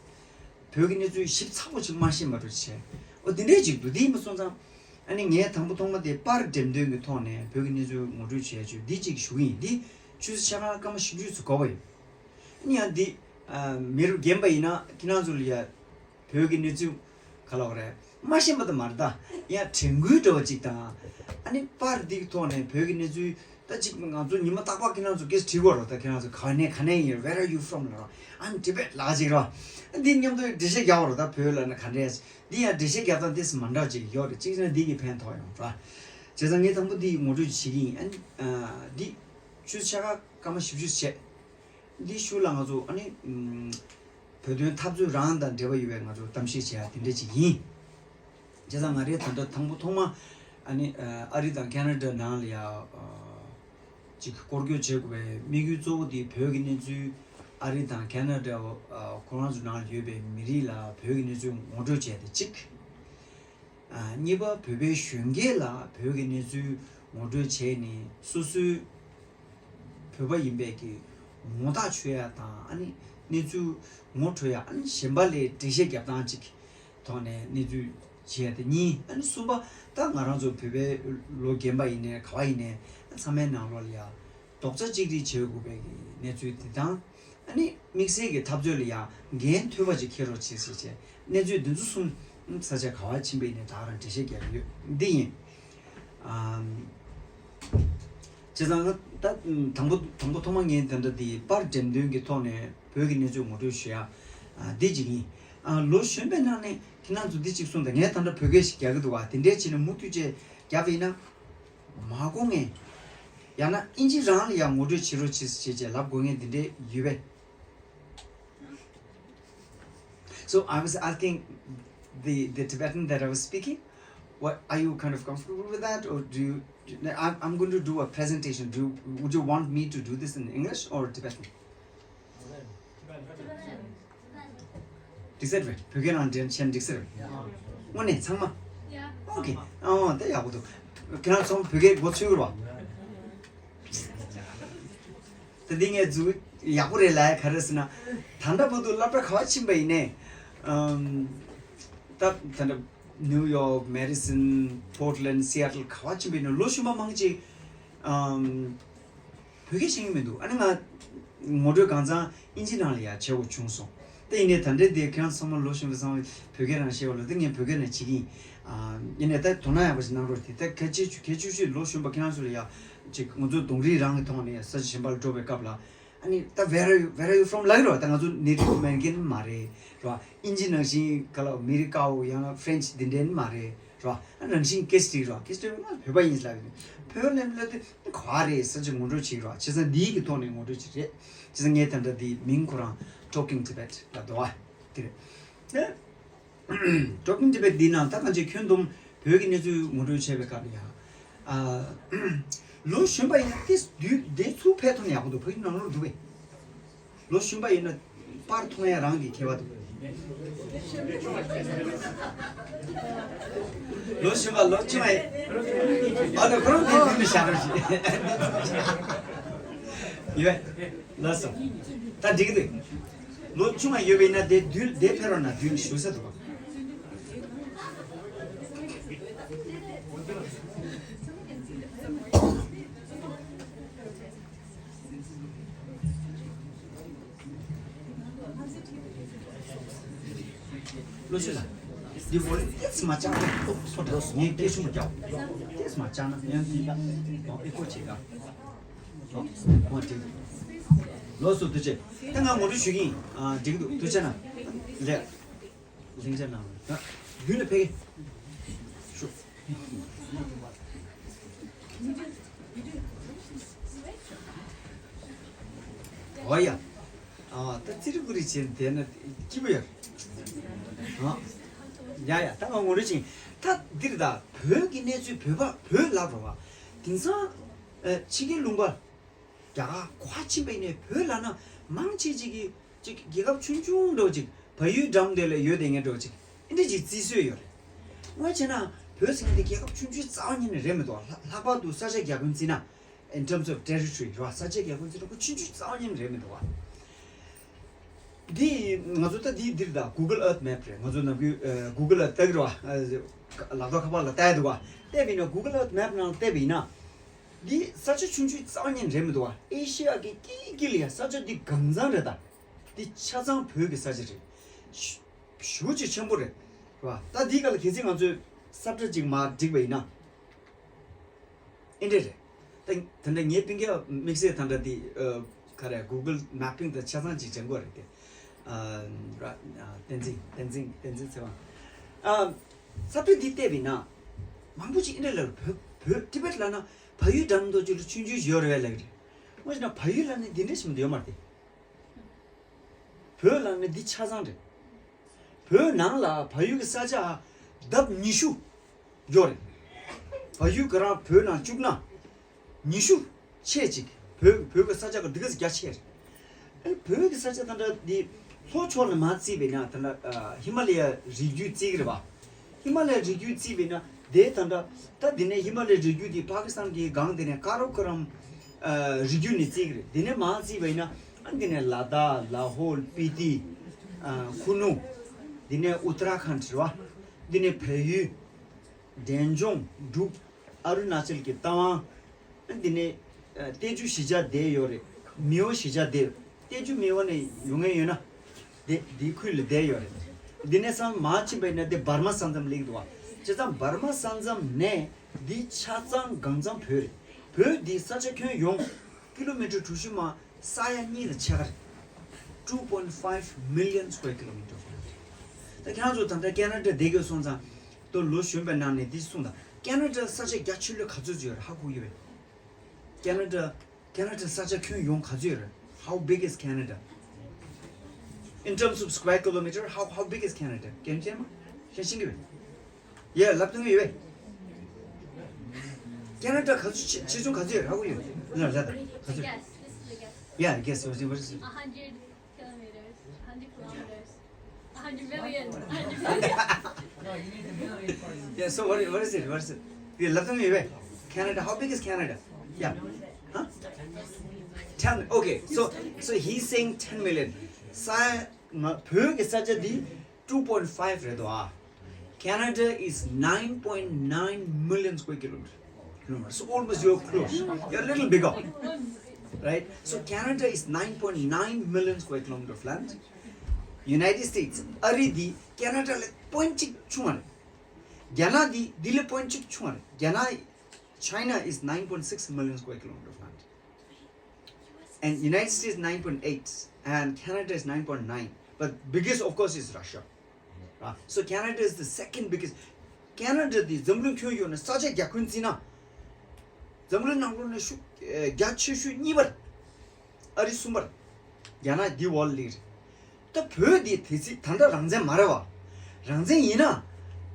བོད་ཀྱི་གནས་ཚུལ་ཞིབ་ཚགས་པོ་ཅིག་མ་ཤེས་པ་འདྲ་བྱས། འོ་དེ་འདྲས་ཅིག་འདུག་དེ་ཡིན་པ་སོང་ཙང་ཨ་ནི་ངས་དང་པོ་ཐོག་མ་དེ་པར་འགྲེམས་སྟོན་གྱི་ཐོག་ནས་བོད་ཀྱི་གནས་ཚུལ་ངོ་སྤྲོད་བྱས་ཆོག་འདི་ཅིག་ཞུ་གི་ཡིན། འདི་ཆུ་ཚོད་ཕྱེད་ཀ་སྐར་མ་བཞི་བཅུ་ཙམ་འགོར་བ་ཡིན། ཨ་ནི་ཡང་འདི་ཨ་མི་རབས་རྒན་པ་ཡིན་ན་ཁྱེད་རང་ཚོ་ལ་ཡ་བོད་ཀྱི་གནས་ཚུལ་ག་ལབ་དགོས་རེད། མ་ཤེས་པ་དེ་མ་རེད་ད། ཡང་དྲན་སྐུལ་འདྲ་བ་ཅིག་དང་། ཨ་ནི་པར་འདི་གི་ཐོག་ནས་བོད་ཀྱི་གནས་ཚུལ་ད་ཅིག་ང་ཚོ་ཉི་མ་རྟག་པར་ཁྱེད་རང་ཚོ་སྐད་ཆ་དྲི་དགོས་རེད་ད། ཁྱེད་རང་ཚོ་ག་ནས་ག་ནས་ཡིན། Where are you from? ལབ་རོགས། I'm Tibet. ལབ་ཅིག་རོགས། ཨ་འདི་མཉམ་དུ་འགྲེལ་བཤད་རྒྱག་དགོས་རེད་ད། བོད་ལབ་ན་ག་འདྲས། འདི་ཡང་འགྲེལ་བཤད་རྒྱག་སྟངས་ཏོག་ཙམ་མ་འདྲ་བ་ཅིག་ཡོད་རེད། གཅིག་བྱས་ན་འདི་གིས་ཕན་ཐོགས་ཡོང་ར། བྱས་ཙང་ངས་དང་པོ་འདི་ངོ་སྤྲོད་ཅིག་བྱེད་ཀྱི་ཡིན། ཨ་ནི་ཨ་འདི་ཆུ་ཚོད་ཕྱེད་ཀ་སྐར་མ་བཞི་བཅུ་བྱས། འདི་ཤུལ་ལ་ང་ཚོ་ཨ་ནི་ཨམ་བོད་དོན་འཐབ་རྩོད་རང་དང་འབྲེལ་བ་ཡོད་པའི་ང་ཚོ་གཏམ་བཤད་བྱེད་ཡ་དེ་འདྲ་ཅིག་ཡིན། བྱས་ཙང་ང་རས་ད་ལྟ་དང་པོ་ཐོག་མ་ཨ་ནི་ཨ་རི་དང་ཁེ་ན་ཌ་ནང་ལ་ཡ་ཨ་ཅིག་སྐོར་སྐྱོད་བྱེད་དགོས་པའི་དམིགས་ཡུལ་གཙོ་བོ་དེ་བོད་ཀྱི་གནས་ཚུལ་ཨ་རི་དང་ཁེ་ན་ཌ་ཨ་ཁོ་རང་ཚོ་ནང་ལ་ཡོད་པའི་མི་རིགས་ལ་བོད་ཀྱི་གནས་ཚུལ་ངོ་སྤྲོད་བྱས་ཏེ་གཅིག་ཨ་གཉིས་པ་བོད་པའི་གཞོན་སྐྱེས་ལ་བོད་ཀྱི་གནས་ཚུལ་ངོ་སྤྲོད་བྱས་ནས་སོ་སོའི་བོད་པ་ཡིན་པའི་གི་ངོ་ཐག་ཆོད་ཡ་དང་། ཨ་ནི་གནས་ཚུལ་ངོ་འཕྲོད་ཡ། ཨ་ནི་གཞན་པ་ལ་འགྲེལ་བཤད་རྒྱབ་སྟངས་ཅིག་ཐོག་ནས་གནས་ཚུལ་བྱས་ཏེ་གཉིས། ཨ་ནི་གསུམ་པ་ད་ང་རང་ཚོ་བོད་པའི་ལོ་རྒན་པ་ཡིན་ནའི་ག་བ་ཡིན་ནའི་ཚང་མའི་ནང་ལོགས་ལ་ཡ་རྡོག་རྩ་གཅིག་སྒྲིལ་བྱེད་དགོས་པའི་གི་གནས་ཚུལ་དེ་དང་། ཨ་ནི་དམིགས་བསལ་གྱི་འཐབ་རྩོད་ལ་ཡང་འགན་ཐོལ་པ་ཅིག་འཁྱེར་རོགས་བྱེད་ཟེར་བྱས་གནས་ཚུལ་འདི་ཚོ་གསུམ་ས་ཆ་ག་བ་ཕྱིན་པ་ཡིན་ནའི་ད་ག་རང་འགྲེལ་བཤད་རྒྱག་གི་ཡོད། འདི་ཡིན། ཨམ། བྱས་ཙང་ད་དང་པོ་དང་པོ་ཐོག་མ་ངས་དེ་འདྲ་འདི་པར་འགྲེམས་སྟོན་གྱི་ཐོག་ནས་བོད་ཀྱི་གནས་ཚུལ་ངོ་སྤྲོད་ཞུ་ཡ་ཨ་འདི་གཅིག་ཡིན། ཨ་ལོ་གཞོན་པའི་ནང་ནས་ཁྱེད་རང་ཚོ་འདི་གཅིག་གསུངས་དང་། ངས་ད་ལྟ་བོད་སྐད་ཞིག་རྒྱག་གི་འདུག་བ། དེ་འདྲའི་བྱས་ནས་མུ་མཐུད་བྱས་རྒྱབ་ཡིན་ན། མ་གོ་ངེས། ཡང་ན་ཨིན་ཇི་རང་ལ་ཡང་ངོ་སྤྲོད་བྱེད་རོགས་བྱེད་ཟེར་བྱས་བྱས་ལབ་དགོས་ངེས་འདི་འདྲའི་ཡོད་པས། So I was asking the, the Tibetan that I was speaking, what, are you kind of comfortable with that, or do you, I'm, I'm going to do a presentation. Do you, would you want me to do this in English or Tibetan? འགྲིག་ས་རེད། བོད་སྐད་ནང་འདྲེན་བྱས་ན་འགྲིག་ས་རེད། དངོས་གནས་ཚང་མ། ཨོ་ཁེ། ཨོ་དེ་ཡག་པོ་འདུག་ཁྱེད་རང་ཚོ་བོད་སྐད་མགོ་ཚོས་རེད་བ། ད་འདི་ངས་འཛུགས་ཡག་པོ་རེད་ལབ་ཡ་ག་རེ་ཟེར་ན། ད་ལྟ་བར་དུ་སློབ་གྲྭ་ག་བ་ཕྱིན་པ་ཡིན་ནའི། ཨམ། ད་ད་ལྟ་ནིའུ་ཡོག་མེ་ཌི་སོན་པོར་ཊ་ལེན་ཌ་སི་ཨེ་ཊལ་ག་བ་ཕྱིན་པ་ཡིན་ནའི་ལོ་གཞོན་པ་མང་ཆེ། ཨམ། བོད་སྐད་ཤེས་ཀྱི་མི་འདུག་ཨ་ནི་ང་ངོ་སྤྲོད་གང་ཚང་ཨིན་ཇི་ནང་ལ་ཡ་བྱེད་དགོས་བྱུང་སོང་། དེ་ཡིན་ནའི་ད་ལྟའི་དེ་ཁྱེད་རང་ཚང་མ་ལོ་གཞོན་པ་ཚང་མ་བོད་སྐད་རང་བཤད་པ་ལ་དེ་ངས་བོད་སྐད་ནས་བྱེད་ཀྱི་ཡིན། ཨ། ཡིན་ནའི་ད་དོ་སྣང་ཡག་པོ་ཞིག་གནང་རོགས་དེ། ད་གལ་ཆེ་ཆུ་གལ་ཆེ་ཆུ་ལོ་གཞོན་པ་ཁྱེད་རང་ཚོ་ལ་ཡ་ཅིག་ང་ཚོ་གདོང་རིས་རང་གི་ཐོག་ནས་ས་ཆ་གཞན་པ་ལ་འགྲོ་བའི་སྐབས་ལ། ཨ་ནི་ད་Where are you, where are you from ལབ་ཀྱི་རེད་བ། ད་ང་ཚོ་Native American མ་རེད་རེད་བ། ཨིན་ཇི་ནང་བཞིན་ག་ལ་ཨ་མི་རི་ཀའོ་ཡང་ན་French འདི་འདྲའི་མ་རེད་རེད་བ། ཨ་ནང་བཞིན་སྐད་ཅིག་རེད་བ། སྐད་ཅིག་ང་བོད་པ་ཡིན་ལབ་ཀྱི་འདུག་བོད་ནས་ལབ་དུས་ག་རེད་ས་ཆ་ངོ་སྤྲོད་བྱེད་ཀྱི་རེད་བ། བྱས་ཙང་འདིའི་གི་ཐོག་ནས་ངོ་སྤྲོད་བྱེད་རེད། བྱས་ཙང་ངས་ད་ལྟ་འདིའི་མིང་ཁོ་རང་Talking Tibet ལབ་འདུག་བ། དེ་རེད། Talking Tibet འདི་ནང་ད་གང་ཅི་ཁྱོན་བསྡོམས་བོད་ཀྱི་གནས་ཚུལ་ངོ་སྤྲོད་བྱས་པའི་སྐབས་ལ་ཡ། ཨ། ལོ་གཞོན་པ་ཡིན་ན་ཏིས་དུས་དེ་ཚུར་ཕེབས་ཐུབ་ན་ཡག་པོ་འདུག་བོད་ཀྱི་ནང་ལོགས་འདུག་བས། ལོ་གཞོན་པ་ཡིན་ན་པར་མཐོང་ཡ་རང་གི་ཁེ་བ་འདུག་ལོ་གཞོན་པ་ལོ་ཆུང་བ་ཡིན། ཨ་ནི་ཁོ་རང་དེ་མི་མི་བཞག་རོགས་ཞེས་ཡོད། ལགས་སོ། ད་འགྲིག་གི་འདུག་ལོ་ཆུང་བ་ཡོད་པ་ཡིན་ན་དེ་དུས་དེ་ཕེབས་རོགས་གནང་། དུས་ཞུ་ས་འདུག་ག་ལོ་ཆུང་ལ། འདི་བོ་ལི་ཏིས་མ་བཅག་ན་ཐུགས་ཚོ་དྲག་ངས་སྐད་ཆུང་རྒྱག་ཏིས་མ་བཅག་ན་ཡང་འདི་ལ་ཨེ་ཁོ་བྱེད་ག་ཨོ་འགྲིག་ལོ་སུ་དུ་ཆེ། ད་ང་ངོ་སྤྲོད་ཞུ་གི་ཡིན། ཨ། འགྲིག་འདུག་དུ་ཆེ་ན་ལེགས། ལིང་ཅ་ནང་ལ་རྒྱུན་ལ་ཕེབས་ཤོག་ཨོ་ཡ། ཨ། ད་ཙི་རི་ཀུ་རི་བྱས་ནས་བསྡད་ན་སྐྱིད་པོ་ཡོད། ཨ། ཡ་ཡ། ད་ང་ངོ་རེ་ཅིང་ད་འདིར་ད་བོད་ཀྱི་གནས་ཚུལ་བོད་པ་བོད་ལབ་རོགས་པ། དེང་སང་ཕྱི་རྒྱལ་ལུང་པ་རྒྱ་གར་ག་ཕྱིན་པ་ཡིན་ནའི་བོད་ལབ་ན་མང་ཆེ་ཆེ་གི་ཅིག་རྒྱལ་ཁབ་ཆུང་ཆུང་འདྲ་བོ་ཅིག་བལ་ཡུལ་འགྲམ་དེ་ལ་ཡོད་དེ་ངས་འདྲ་བོ་ཅིག་ཨེ་འདྲ་ཅིག་བརྩི་སྲོལ་ཡོད་རེད། དངོས་བྱས་ན་བོད་ཟེར་མཁན་དེ་རྒྱལ་ཁབ་ཆུང་ཆུང་རྩ་བ་ཉིད་ནས་རེད་མི་འདུག་ལྷག་ལྷག་པར་དུ་ས་ཆ་རྒྱ་ཁྱོན་བརྩིས་ན། In terms of territory རེད་བ། ས་ཆ་རྒྱ་ཁྱོན་བརྩིས་ན་ཁོ་ཆུང་ཆུང་རྩ་བ་ཉིད་ནས་རེད་མི་འདུག་བ། འདི་ང་ཚོ་ད་འདི་འདིར་ད་Google Earth Map རེད། ང་ཚོ་ནམ་རྒྱུན་Google Earth ལྟ་གི་རེད་བ། ལག་ཐོག་ཁ་པར་ལ་ལྟ་ཡ་འདུག་བ། བལྟས་པ་ཡིན་ན་Google Earth Map ནང་བལྟས་པ་ཡིན་ན། འདི་ས་ཆ་ཆུང་ཆུང་རྩ་བ་ཉིད་རེད་མི་འདུག་བ། ཨེ་ཤི་ཡ་གི་དཀྱིལ་དཀྱིལ་ལ་ཡ་ས་ཆ་འདི་གང་ཚང་རེད་ད། འདི་ཆ་ཚང་བོད་ཀྱི་ས་ཆ་རེད། ཞུ་ཞུ་ཅིག་ཆེན་པོ་རེད། རེད་བ། ད་འདི་ག་ལ་གལ་སྲིད་ང་ཚོས་ས་ཁྲ་ཅིག་མར་བསྒྲིགས་པ་ཡིན་ན། ཨེ་འདྲས་རེད། ད་དེ་འདྲ་ངའི་སྤུན་ཀྱག་དམིགས་བསལ་ད་འདྲ་འདི་ཨ། ག་རེ་Google Mapping དང་ཆ་ཚང་ཅིག་སྦྱང་དགོས་རེད་དེ། ཨ། ར། ཨ། བསྟན་འཛིན་བསྟན་འཛིན་བསྟན་འཛིན་ཚེ་དབང་། ཨ། ས་ཁྲ་འདི་བལྟས་པ་ཡིན་ན། མང་པོ་ཅིག་ཨེ་འདྲས་ལབ་རེད། བོད་བོད་ཊི་བེཊ་ལབ་ན་བལ་ཡུལ་འགྲམ་དུ་ཅིག་ལ་ཆུང་ཆུང་ཡོད་རེད་པས་ལབ་ཀྱི་རེད། དངོས་གནས་ན་བལ་ཡུལ་ལབ་ནས་འདི་འདྲས་ཞིག་མི་འདུག་ཡོད་མ་རེད་དེ། བོད་ལབ་ན་འདི་ཆ་ཚང་རེད། བོད་ནང་ལ་བལ་ཡུལ་གྱི་ས་ཆ་ལྡབ་ཉི་ཤུ་ཡོད་རེད། བལ་ཡུལ་ག་རང་བོད་ནང་བཅུག་ན་ཉི་ཤུ་ཆེ་ཅིག་བོད་བོད་ཀྱི་ས་ཆ་ག་འདི་ག་ཚོད་རྒྱ་ཆེ་རེད། ཨེ་བོད་ཀྱི་ས་ཆ་ད་ལྟ་འདི་ལྷོ་ཕྱོགས་ལ་མར་བརྩིས་པས་ན་ད་ལྟ་ཧི་མ་ལ་ཡ་རི་རྒྱུད་བརྩི་གི་རེད་བ། ཧི་མ་ལ་ཡ་རི་རྒྱུད་བརྩིས་པས་ན་དེ་ད་ལྟ་ད་འདི་ནས་ཧི་མ་ལ་ཡ་རི་རྒྱུད་འདི་པ་ཀི་སི་ཐན་གྱི་སྒང་དེ་ནས་ཀ་ར་ཀོ་རམ་རི་རྒྱུད་ནས་བརྩི་གི་རེད། དེ་ནས་མར་བརྩིས་པས་ན་ཨ་འདི་ནས་ལ་དྭགས། ལ་ཧོལ། སྤི་ཏི། ཁུ་ནུ། འདི་ནས་ཨུ་ཏ་ར་ཁཱན་རེད་བ། འདི་ནས་བལ་ཡུལ། འབྲས་ལྗོངས། འབྲུག་ཨ་རུ་ན་ཅལ་གྱི་རྟ་དབང་། འདི་ནས་ཏེ་ཇུ་གཞིས་ཆགས་བསྡད་ཡོད་རེད། མེའོ་གཞིས་ཆགས་བསྡད་ཡོད། ཏེ་ཇུ་མེའོ་ནས་ཡོང་མཁན་ཡོད་ན། དེ་དེའི་ཁུལ་ལ་བསྡད་ཡོད་རེད། འདི་ནས་སང་མར་ཕྱིན་པ་ཡིན་ན་དེ་འབར་མ་ས་མཚམས་སླེབས་འདུག་བ། བྱས་ཙང་འབར་མ་ས་མཚམས་ནས་འདི་ཆ་ཚང་གང་ཚང་བོད་རེད། བོད་འདི་ས་ཆ་ཁྱོན་ཡོངས་ཀི་ལོ་མི་ཊར་གྲུ་བཞི་མ་ས་ཡ་གཉིས་ལ་ཕྱེད་ཀ་རེད། two point five million square kilometer of land. ད་ཁྱེད་རང་ཚོ་ད་ལྟ་ཁེ་ན་ཌ་བསྡད་དགོས་སོང་ཙང་ད་ལོ་གཞོན་པའི་ནང་ནས་འདི་གསུངས་དང་། ཁེ་ན་ཌ་ས་ཆ་རྒྱ་ཆེ་ལོས་ག་ཚོད་ཅིག་ཡོད་རེད། ཧ་གོ་གི་ཡོད་པས། ཁེ་ན་ཌ། ཁེ་ན་ཌ་ས་ཆ་ཁྱོན་ཡོངས་ག་ཚོད་ཡོད་རེད། How big is Canada? In terms of square kilometer, how, how big is Canada? Can you tell me? ཤེས་ཤེས་ཀྱི་རེད། ཡ་ལབ་ཐུབ་ཀྱི་ཡོད་པས། ཁེ་ན་ཌ་ག་ཚོད་ཆེ་ཆེ་ཆུང་ག་ཚོད་ཡོད་རེད། ཧ་གོ་ཡོད། ལ་ལ་ད་ག་ཚོད། Yes, this is a guess. Yeah, I guess. What is it? What is it? A hundred kilometers, a hundred kilometers, a hundred million, a hundred million. Yeah, so what, what is it? What is it? Yeah, ལབ་ཐུབ་ཀྱི་ཡོད་པས། Canada, how big is Canada? Yeah. Huh? Ten. Okay, so, so he's saying ten million. ས་ང་བོད་ཀྱི་ས་ཆ་འདི་two point five རེད་དོ། ཨ། Canada is nine point nine million square kilometer. Kilometer. So almost you're close. You're a little bigger. Right? So Canada is nine point nine million square kilometer of land. United States ཨ་རི་འདི་ཁེ་ན་ཌ་ལས་point གཅིག་ཆུང་བ་རེད། རྒྱ་ནག་འདི་འདི་ལས་point གཅིག་ཆུང་བ་རེད། རྒྱ་ནག China is nine point six million square kilometer of land. And United States nine point eight and Canada is nine point nine. But biggest, of course, is Russia. Right? So Canada is the second biggest. Canada འདི་འཛམ་གླིང་ཁྱོན་ཡོངས་ནས་ས་ཆ་རྒྱ་ཁྱོན་བརྩིས་ན། འཛམ་གླིང་ནང་ལོགས་ནས་ཤུགས་རྒྱ་ཆེ་ཤོས་གཉིས་པར། ཨ་རི་གསུམ་པར། རྒྱ་ནག་འདི་འོག་ལ་སླེབས་རེད། ད་བོད་འདི་དེ་ཚིག་ད་ལྟ་རང་བཙན་མ་རེད་བ། རང་བཙན་ཡིན་ན།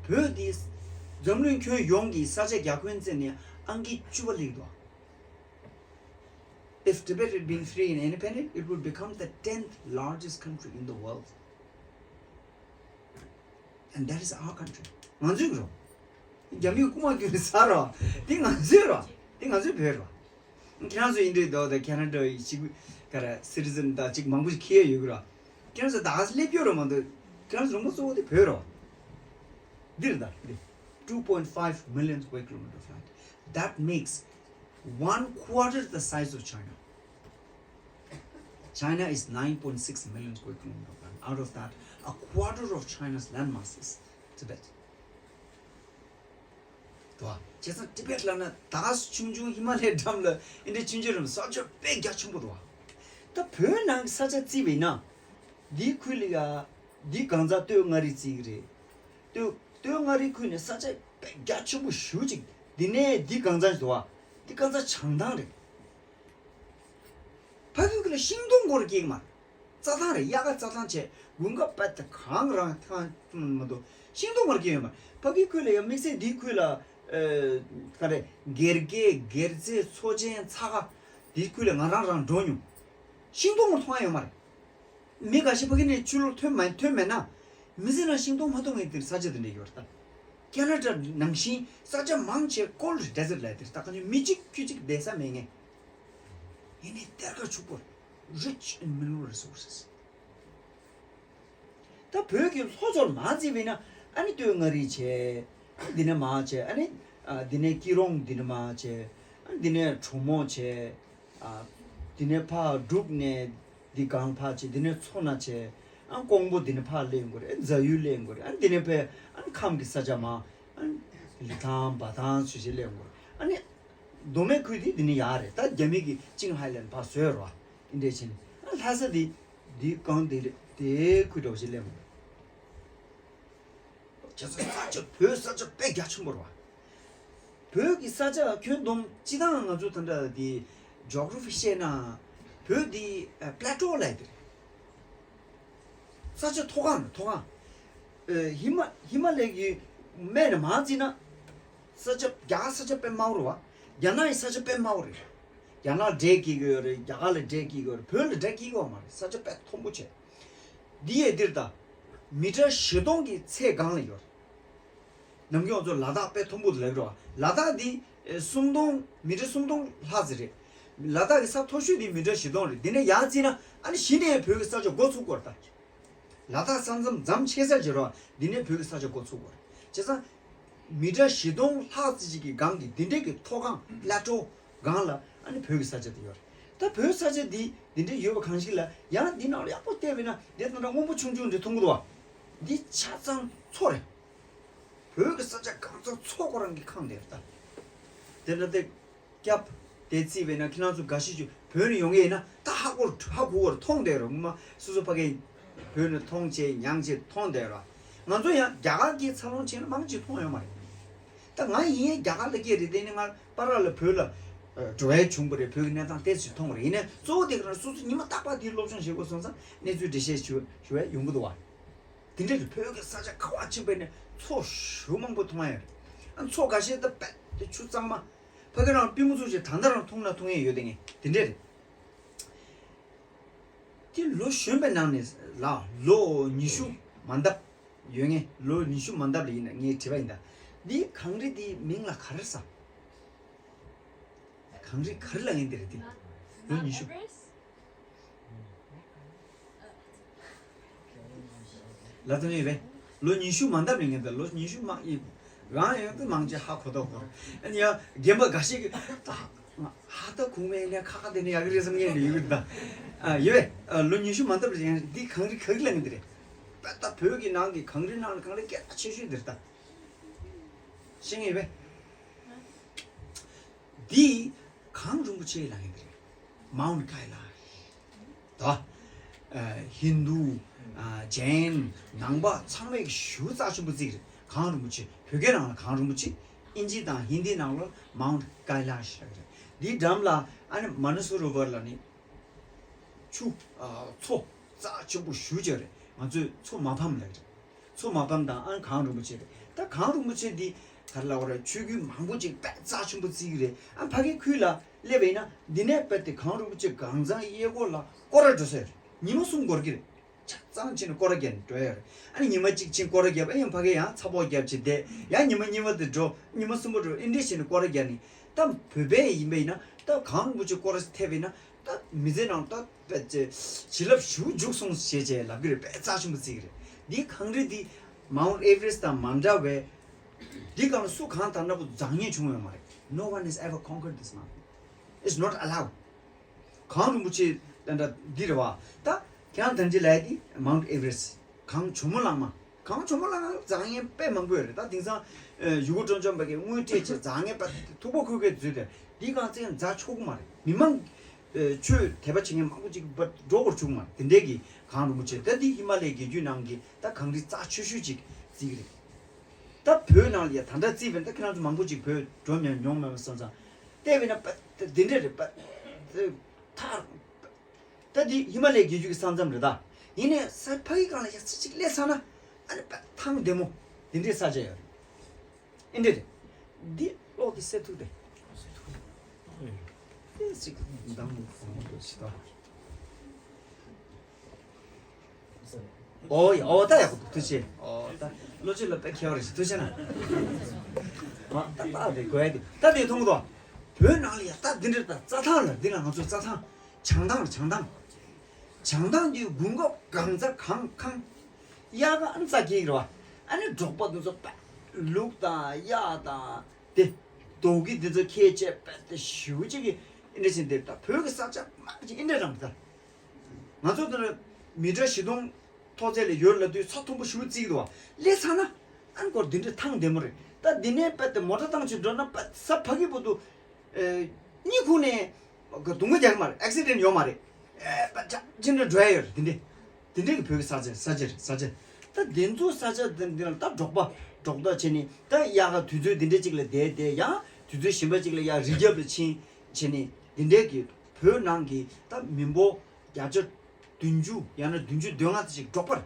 བོད་འདི་འཛམ་གླིང་ཁྱོན་ཡོངས་ཀྱི་ས་ཆ་རྒྱ་ཁྱོན་བརྩིས་ནས་ཨང་ཀི་བཅུ་པ་སླེབས་འདུག If Tibet had been free and independent, it would become the tenth largest country in the world. And that is our country. ང་ཚོའི་རོ། རྒྱ་མིའི་རྐུ་མ་ཁྱེར་ནས་ཟ་རོ། དེ་ང་ཚོའི་རོ། དེ་ང་ཚོའི་བོད་རོ། ཁྱེད་རང་ཚོ་ཨིན་འདྲེ་དོ་དང་ཁེ་ན་ཌ་ཡི་ཅིག་ག་ར་སི་ཊི་ཛན་དང་ཅིག་མང་པོ་ཞིག་ཁྱེར་ཡོད་གི་རོ། ཁྱེད་རང་ཚོ་ད་ག་སེ་སླེབས་ཡོད་རོ་མ་གཏོགས་ཁྱེད་རང་ཚོ་རོང་པོ་གཙོ་བོ་དེ་བོད་རོ། འདིར་ད་འདི། two point five million square kilometer of land. That makes one quarter the size of China. China is nine point six million square kilometer of land. Out of that, a quarter of China's landmass is Tibet. དོ། བྱས་ཙང་ཏི་བེད་ལབ་ན་ད་ཆུང་ཆུང་ཧི་མ་ལའི་འགྲམ་ལ་ཨིན་འདྲ་ཆུང་ཆུང་རེད། ས་ཆ་དཔེ་རྒྱ་ཆེན་པོ་འདུག་ད་བོད་ནང་གི་ས་ཆ་བརྩིས་པས་ན། འདིའི་ཁུལ་ལ་ཡ། འདི་གང་ཚ་སྟོད་མངའ་རིས་བརྩིས་ཀྱི་རེད། སྟོད་སྟོད་མངའ་རིས་ཁུལ་ནས་ས་ཆ་དཔེ་རྒྱ་ཆེན་པོ་ཞེ་ཅིག་འདི་ནས་འདི་གང་ཚ་ཞིག་འདུག་བ། འདི་གང་ཚ་བྱང་ཐང་རེད། ཕ་གི་ཁུལ་ལ་ཤིང་སྡོང་སྐོར་སྐྱེས་མ། རྩྭ་ཐང་རེད། དབྱར་ཁ་རྩྭ་ཐང་བྱས། དགུན་ཁ་དཔེ་ད་གང་རང་ཐང་མ་གཏོགས་ཤིང་སྡོང་སྐོར་སྐྱེས་ཡོད་མ། ཕ་གི་ཁུལ་ལ་ཡང་དམིགས་བསལ་འདིའི་ཁུལ་ལ། ཨ། ག་རེ། སྒེར་གྱི་སྒེར་རྩེ་མཚོ་ཆེན་ཚ་ཁ། འདིའི་ཁུལ་ལ་ང་རང་རང་འགྲོ་མྱོང་། ཤིང་སྡོང་སྐོར་མཐོང་ཡ་ཡོད་མ་རེད། མི་འགའ་ཤས་ཕ་གི་ནས་ཕྱི་ལོགས་ཐོན་མ་ཐོན་མེད་ན། མི་ཚེ་ནང་ཤིང་སྡོང་མ་མཐོང་མཁན་དེར་ས་ཆ་དེ་འདྲ་ཡོད་རེད་ད། ཁེ་ན་ཌ་ནང་བཞིན་ས་ཆ་མང་ཆེ་ཀོལ་ཌི་ཌེ་ཛར་ལབ་དེར་ད་ག་ནས་མི་གཅིག་ཁྱུ་གཅིག་བསྡད་ས་མེད་ངེས། ཡིན་ནའི་གཏེར་ཁ་ཕྱུག་པོ། Rich in mineral resources. ད་བོད་ཀྱི་ལྷོ་ཕྱོགས་མར་བརྩིས་པས་ན། ཨ་ནི་སྟོད་མངའ་རིས་བྱས། འདི་ནས་མར་བྱས། ཨ་ནི། ཨ། འདི་ནས་སྐྱིད་རོང་འདི་ནས་མར་བྱས། ཨ། འདི་ནས་གྲོ་མོ་བྱས། ཨ། འདི་ནས་ཕར་འབྲུག་ནས་འདི་སྒང་ཕར་བྱས། འདི་ནས་མཚོ་སྣ་བྱས། ཨ། ཀོང་པོ་འདི་ནས་ཕར་སླེབས་ཡོང་གི་རེད། རྫ་ཡུལ་སླེབས་ཡོང་གི་རེད། ཨ། འདི་ནས་ཕར། ཨ། ཁམས་ཀྱི་ས་ཆ་མར། ཨ། ལི་ཐང་འབའ་ཐང་ཚོ་ཞིག་སླེབས་ཡོང་གི་རེད། ཨ་ནི། མདོ་སྨད་ཁུལ་དེ་འདི་ནས་ཡར་རེད། ད་རྒྱ་མི་གིས་ཅིང་ཧའེ་ལན་ཕར་བཟོས་རོ། འདི་འདྲས་བྱས་ནས། ཨ། ལྷ་ས་དེ། འདི་སྒང་དེ་རེད། དེ་ཁུལ་འདྲ་བོ་ཞིག་སླེབས་ཡོང་གི་རེད། བྱས་ཙང་ས་ཆ་བོད་ས་ཆ་དཔེ་རྒྱ་ཆེན་པོ་རེད་བ། བོད་ཀྱི་ས་ཆ་ཁྱོན་བསྡོམས་སྤྱི་བཏང་ང་ཚོ་ད་ལྟ་དེ་ཇོ་གྷ་ར་ཕི་བཤད་ན། བོད་དེ་པ་ལེ་ཊོ་ལབ་ཡ་དེ་རེད། ས་ཆ་མཐོ་སྒང་རེད། མཐོ་སྒང་། ཨ། ཧི་མ་ཧི་མ་ལ་ཡའི་སྨད་ནས་མར་བརྩིས་ན། ས་ཆ། རྒྱ་གར་ས་ཆ་དཔེ་དམའ་བོ་རེད་བ། རྒྱ་ནག་གི་ས་ཆ་དཔེ་དམའ་བོ་རེད། རྒྱ་ནག་འདྲེས་སྐྱེལ་གྱི་ཡོད་རེད། རྒྱ་གར་ལ་འདྲེས་སྐྱེལ་གྱི་ཡོད་རེད། བོད་ལ་འདྲེས་སྐྱེལ་གྱི་ཡོད་མ་རེད། ས་ཆ་དཔེ་མཐོན་པོ་བྱས། འདི་ཡས་འདིར་ད། མི་ཊར་བཞི་སྟོང་གི་ཚད་སྒང་ལ་ཡོད་རེད། ནམ་རྒྱུན་ང་ཚོ་ལ་དྭགས་དཔེ་མཐོན་པོ་ལབ་རོགས། ལ་དྭགས་འདི་ཨེ་སུམ་སྟོང་། མི་ཊར་སུམ་སྟོང་ལྷག་ཙམ་རེད། ལ་དྭགས་ཀྱི་ས་མཐོ་ཤོས་འདི་མི་ཊར་བཞི་སྟོང་རེད། འདི་ནས་ཡར་བརྩིས་ན་ཨ་ནི་གཞི་ནས་བོད་ཀྱི་ས་ཆ་འགོ་ཚུགས་ཀྱི་ཡོད་རེད་ད། ལ་དྭགས་ས་མཚམས་མཚམས་ཆད་ས་ཅིག་རེད་བ། འདི་ནས་བོད་ཀྱི་ས་ཆ་འགོ་ཚུགས་ཀྱི་ཡོད་རེད། བྱས་ཙང་། མི་ཊར་བཞི་སྟོང་ལྷག་ཙམ་ཅིག་གི་སྒང་གི་འདི་འདྲས་ཀྱི་མཐོ་སྒང་། པ་ལེ་ཊོ་སྒང་ལ་ཨ་ནི་བོད་ཀྱི་ས་ཆ་དེ་ཡོད་རེད། ད་བོད་ས་ཆ་འདི་འདི་འདྲས་ཡོད་པ་གང་ཞིག་ལ་ཡང་འདི་ནང་ལ་ཡག་པོ་བལྟས་པས་ན་འདི་ལྟ་ན་སྔོན་པོ་ཆུང་ཆུང་འདི་མཐོང་གི་འདུག་བ། འདི་ཆ་ཚང་མཚོ་རེད། བོད་ཀྱི་ས་ཆ་གང་ཚང་མཚོ་ཁོ་རང་གིས་ཁེངས་བསྡད་རེད་ད། དེ་འདྲ་དེ་སྐྱབས་དེ་བརྩིས་པས་ན་ཁྱེད་རང་ཚོ་འགའ་ཞིག་ཅིག་བོད་ནས་ཡོང་གི་ཡིན་ན་ད་ཧ་གོ་ཧ་གོ་བར་མཐོང་བསྡད་རེད། ངོ་མ་སོ་སོ་ཕ་གིའི་བོད་ནས་མཐོང་བྱས་མྱངས་བྱས་མཐོང་བསྡད་རེད། ང་ཚོ་ཡང་རྒྱ་གར་གྱི་འཚར་ལོངས་བྱས་ན་མང་ཅིག་མཐོང་ཡོད་མ་རེད། ད་ང་ཡིན་ཡང་རྒྱ་གར་ལ་སྐྱེས་རེད། དེ་ནི་ང་པ་ར་ལ་བོད་ལ་འགྲོ་ཡས་བྱུང་བ་རེད། བོད་ཀྱི་གནས་སྟངས་ཏོག་ཙམ་མཐོང་བ་རེད། ཡིན་ནའི་གཙོ་བོ་དེ་ག་རང་སོ་སོ་ཉི་མ་རྟག་པར་དེའི་སློབ་སྦྱོང་བྱེད་དགོས་སོང་ཙང་གནས་ཚུལ་འགྲེལ་བཤད་ཞུ་ཞུ་ཡས་ཡོང་གི་འདུག་བ། དེ་འདྲ་རེད། བོད་ཀྱི་ས་ཆ་ག་པར་ཕྱིན་པ་ཡིན་ནའི་མཚོ་ཞེ་པོ་མང་པོ་མཐོང་ཡ་རེད། ཨ། མཚོ་འགའ་ཤས་ད་དཔེ་དེ་ཆུ་གཙང་མ། ཕ་གི་རང་པུས་མོ་བཙུགས་བྱས་ད་ལྟ་རང་འཐུང་ན་འཐུང་ཡས་ཡོད་དེ་ངས་དེ་འདྲ་རེད། དེ་ལོ་གཞོན་པའི་ནང་ནས་ལ་ལོ་ཉི་ཤུ་མ་འདབ་ཡོད་ངས། ལོ་ཉི་ཤུ་མ་འདབ་ལ་ཡིན་ན་ངས་དྲིས་པ་ཡིན་ད། འདི་གངས་རི་འདིའི་མིང་ལ་ག་རེ་ཟེར། གངས་རི་ག་རེ་ལབ་ངེས་འདི་རེད་དེ། ལོ་ཉི་ཤུ། ལ་དོན་ཡོད་པས། ལོ་ཉི་ཤུ་མ་འདབ་ནས་ངས་ད་ལོ་ཉི་ཤུ་མ་ཡིན། རང་ཡང་དུ་མང་ཆེ་ཧ་གོ་ཐོག་གོ། ཨ་ནི་ཡང་རྒན་པ་འགའ་ཞིག་གིས་ད་ཧ་ད་གུང་མའི་ནས་ཁ་ཁ་དེ་ནས་ཡག་གི་རེད་བསམ་ངེས་ནས་ཡོད་གི་ད། ཨ་ཡོད་པས། ལོ་ཉི་ཤུ་མ་འདབ་ལ་ཡང་འདི་གངས་རི་ག་གི་ལབ་ངེས་འདི་རེད། པ་ད་བོད་ཀྱི་ནང་གི་གངས་རི་ནང་ལ་གངས་རི་སྐད་གྲགས་ཆེ་ཤོས་འདི་རེད་ད། ཤེས་ངེས་པས། འདི་གངས་རིན་པོ་ཆེའི་ལག་ཡིག་རེད། མའུན་ཊི་ཀའི་ལཱཤ། ད། ཨ། ཧིན་དུ། ཨ། ཇེན། ནང་པ་ཚང་མས་ཞེ་པོ་རྩ་ཆེན་པོ་བརྩི་གི་རེད། གངས་རིན་པོ་ཆེ། བོད་སྐད་ནང་ལ་གངས་རིན་པོ་ཆེ། ཨིན་ཇི་དང་ཧིན་དིའི་ནང་ལ་མའུན་ཊི་ཀའི་ལཱཤ་ཟེར་གི་རེད། འདིའི་འགྲམ་ལ་ཨ་ནི་མ་ན་ས་རོ་བར་ལ་ནི། ཆུ། ཨ། མཚོ་རྩ་ཆེན་པོ་ཞེ་པོ་ཅིག་རེད། ང་ཚོས་མཚོ་མ་ཕམ་ལབ་རེད། མཚོ་མ་ཕམ་དང་ཨ་གངས་རིན་པོ་ཆེ་རེད། ད་གངས་རིན་པོ་ཆེ་འདི་ག་རེ་ལབ་དགོས་རེད། ཆོས་བརྒྱུད་མང་པོ་ཅིག་དཔེ་རྩ་ཆེན་པོ་བརྩི་གི་རེད། ཨ་ཕ་གིའི་ཁུལ་ལ་སླེབས་པ་ཡིན་ན་འདི་ནས་དཔེ་དེ་གངས་རིན་པོ་ཆེ་གངས་རྫོང་གཡས་སྐོར་ལ་སྐོར་ར་འགྲོ་ས་རེད། ཉི་མ་གསུམ་འགོར་གི་རེད། ཆ་ཚང་ཕྱིན་ནས་སྐོར་ར་བརྒྱབ་ནས་འགྲོ་ཡ་རེད། ཨ་ནི་ཉི་མ་གཅིག་ཕྱིན་སྐོར་ར་བརྒྱབ། ཨ་ཡང་ཕ་གི་ཡང་ཚ་པོ་བརྒྱབ་བྱས་བསྡད། ཡང་ཉི་མ་གཉིས་པ་དེ་འགྲོ། ཉི་མ་གསུམ་པ་འགྲོ། ཨེ་འདྲས་བྱས་ནས་སྐོར་ར་བརྒྱབ་ནས། ད་བོད་པའི་ཡིན་པ་ཡིན་ན་ད་གངས་རིན་པོ་ཆེ་སྐོར་ར་ཐེབས་པ་ཡིན་ན་ད་མི་ཚེ་ནང་ད་བྱིན་རླབས་ཞེ་པོ་འཇུག་སོང་ཞེས་བྱས་ལབ་ཀྱི་རེད། དཔེ་རྩ་ཆེན་པོ་བརྩི་གི་རེད། འདི་གངས་རི་འདི་མའུན་ཨེ་ཝ་རེ་སི་དང་མ་འདྲ་བས། འདི་སྒང་ལ་སུ་གང་ལྟར་ན་པོ་འཛེག་མཁན་བྱུང་ཡོད་མ་རེད། No one has ever conquered this mountain. It's not allowed. གངས་རིན་པོ་ཆེ་དེ་འདྲ་འདི་རེད་བ། ད་ཁྱེད་རང་ད་ཅི་ལབ་ཡ་འདི་མའུན་ཨེ་ཝ་རེ་སི། གངས་ཇོ་མོ་གླང་མ། གངས་ཇོ་མོ་གླང་མ་འཛེག་མཁན་དཔེ་མང་པོ་ཡོད་རེད། ད་དེང་སང་ཡུ་གུར་སྤྲོ་འཆམ་པ་གིས་དངུལ་སྤྲད་བྱས་འཛེག་མཁན་དཔེ་ཐུག་པ་ཁུར་མཁན་འཛུལ་ཏེ། འདི་གངས་རྩེ་འཛེག་ཆོག་གི་མ་རེད། མི་མང་ཆོས་དད་པ་བྱེད་མཁན་མང་པོ་ཅིག་འགྲོ་དགོས་བྱུང་མ་རེད། དེ་འདྲའི་གི་གངས་རིན་པོ་ཆེ། ད་འདི་ཧི་མ་ལའི་རྒྱལ་རྒྱུད་ནང་གི་ད་གངས་རི་རྩ་ཆེ་ཤོས་ཅིག་བརྩི་གི་རེད། ད་བོད་ནང་ལ་ཡ་ད་ལྟ་བརྩིས་པས་ན། ད་ཁྱེད་རང་ཚོ་མང་པོ་ཅིག་བོད་འགྲོ་མྱོང་མྱོང་མེད་པ་སོང་ཙང་། བལྟས་པས་ན་པ་འདི་འདྲ་རེད་པ། ཐག་ད་འདི་ཧི་མ་ལའི་རྒྱལ་རྒྱུད་ཀྱི་ས་མཚམས་རེད་ད། ཡིན་ནའི་ས་ཕ་གི་སྒང་ལ་ཡ་ས་ཅིག་སླེབས་ཚར་ན་ཨ་ནི་པ་ཐང་བདེ་མོ་འདི་འདྲའི་ས་ཆ་ཡོད་རེད། ཨེ་འདྲ་རེད། འདི་གློག་འདི་སེལ་ཐུབ་དེ། ཨེ་ཅིག་འདང་མོ་གོང་མོ་འདྲ་ཞིག་ད། ཨོ་ཡ་ཨོ་ད་ཡག་པོ་འདུག་ཐུགས་རྗེ་ཆེ། ཨོ་ད་བློ་ཆོས་ལ་དཔེ་མཁས་པ་རེད་ཞིག་ཐུགས་རྗེ་ཆེ་ན། མ་ད་ད་དེ་དགོས་ཡ་དེ་ད་དེ་མཐོང་གི་འདུག་བོད་ནང་ལ་ཡ་ད་འདི་འདྲ་ད་རྩྭ་ཐང་ལ་འདི་ལ་ང་ཚོ་རྩྭ་ཐང་། བྱང་ཐང་ལ་བྱང་ཐང་། བྱང་ཐང་དེའི་དགུན་ཁ་གངས་རྩྭ་གངས་ཁང་། དབྱར་ཁ་ཨ་ནི་རྩྭ་སྐྱེ་གི་རེད་བ། ཨ་ནི་འབྲོག་པ་དེ་ཚོ་དཔེ་ལུག་དང་གཡག་དང་དེ་རྡོ་སྐྱེས་དེ་ཚོ་ཁྱེར་བྱས་དཔེ་དེ་ཞེ་པོ་ཅིག་གི་ཨེ་འདྲ་བྱས་འདིར་ད་བོད་ཀྱི་ས་ཆ་མང་ཅིག་ཨེ་འདྲ་རང་ད། ང་ཚོ་འདིར་མི་ཊར་བཞི་སྟོང་མཐོ་ཚད་ལ་ཡོད་ལབ་དུས་ས་མཐོན་པོ་ཞེ་པོ་བརྩི་གི་འདུག་བ། སླེབས་ཚར་ན་ཨ་ནི་སྐོར་འདི་འདྲའི་ཐང་བདེ་མོ་རེད། ད་འདི་ནས་དཔེ་དེ་མོ་ཊ་བཏང་བྱས་འགྲོ་ན་དཔེ་ས་ཕ་གི་བར་དུ། ཨེ། གཉིད་ཁུག་ནས་སྡུག་བསྔལ་རྒྱག་གི་མ་རེད། ཨེག་སི་ཌེན་ཡོད་མ་རེད། ཨེ་པ་ཅག་ཅི་འདྲ་འགྲོ་ཡ་ཡོད་རེད། དེ་འདྲས་དེ་འདྲས་ཀྱི་བོད་ཀྱི་ས་ཆ་ས་ཆ་རེད་ས་ཆ། ད་དེ་ཚོ་ས་ཆ་དེ་འདི་ལ་ད་འབྲོག་པ་འབྲོག་ཟླ་བྱས་ནས་ད་དབྱར་ཁ་དུས་ཚོད་དེ་འདྲས་ཅིག་ལ་བསྡད་བསྡད། ཡང་དུས་ཚོད་གཞན་པ་ཅིག་ལ་ཡང་རི་རྒྱབ་ལ་ཕྱིན་བྱས་ནས་དེ་འདྲས་ཀྱི་བོད་ནང་གི་ད་མི་འབོར་བརྒྱ་ཆ་བདུན་ཅུ་ཡང་ན་བདུན་ཅུ་དོན་ལྔ་ཙམ་ཞིག་འབྲོག་པ་རེད།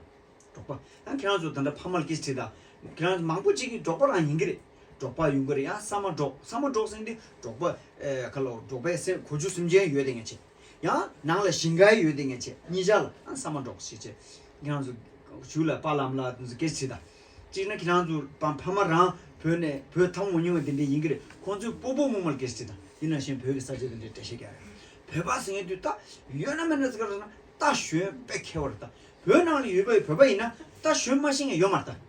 འབྲོག་པ། ཡང་ཁྱེད་རང་ཚོ་ད་ལྟ་ཕ་མར་སྐད་ཆ་དྲིས་དང་། ཁྱེད་རང་ཚོ་མང་པོ་ཅིག་གིས་འབྲོག་པ་རང་ཡིན་གྱི་རེད། འབྲོག་པ་ཡོང་གི་རེད། ཡང་ས་མ་འབྲོག་ས་མ་འབྲོག་ཟེར་འདི་འབྲོག་པ། ཨེ་ཁ་ལོ་འབྲོག་པའི་སེམས་གོ་རྒྱུ་སེམས་ཅན་ཡོད་དེ་ངས་བྱས། ཡང་ནང་ལ་ཞིང་ཁ་ཡོད་དེ་ངས་བྱས། གཉིས་ཆ་ལ་ཡང་ས་མ་འབྲོག་ཞེས་བྱས། ཁྱེད་རང་ཚོ་གཞུག་ལ་པཱ་ལགས་མ་ལགས་དེ་ཚོ་སྐད་ཆ་དྲིས་དང་། གཅིག་ན་ཁྱེད་རང་ཚོ་ཕ་ཕ་མ་རང་བོད་ནས་བོད་ཐང་མོ་ཉུང་བ་དེ་འདྲས་ཡིན་གྱི་རེད། ཁོང་ཚོས་སྤོ་བོ་རྨོ་མོར་སྐད་ཆ་དྲིས་དང་། དེ་ནང་བཞིན་བོད་ཀྱི་ས་ཆ་དེ་འདྲའི་འགྲེལ་བཤད་རྒྱག་ཡ། བོད་པ་ཟེར་མཁན་དུས་ད་ཡོད་ན་མེད་ན་ཟེར་ག་རེ་ན་རྟ་ཞོན་དཔེ་མཁས་པ་རེད་ད། བོད་ནང་ལ་ཡོད་པའི་བོད་པ་ཡིན་ན་རྟ་ཞོན་མ་ཤེས་མཁན་ཡོད་མ་རེད་ད།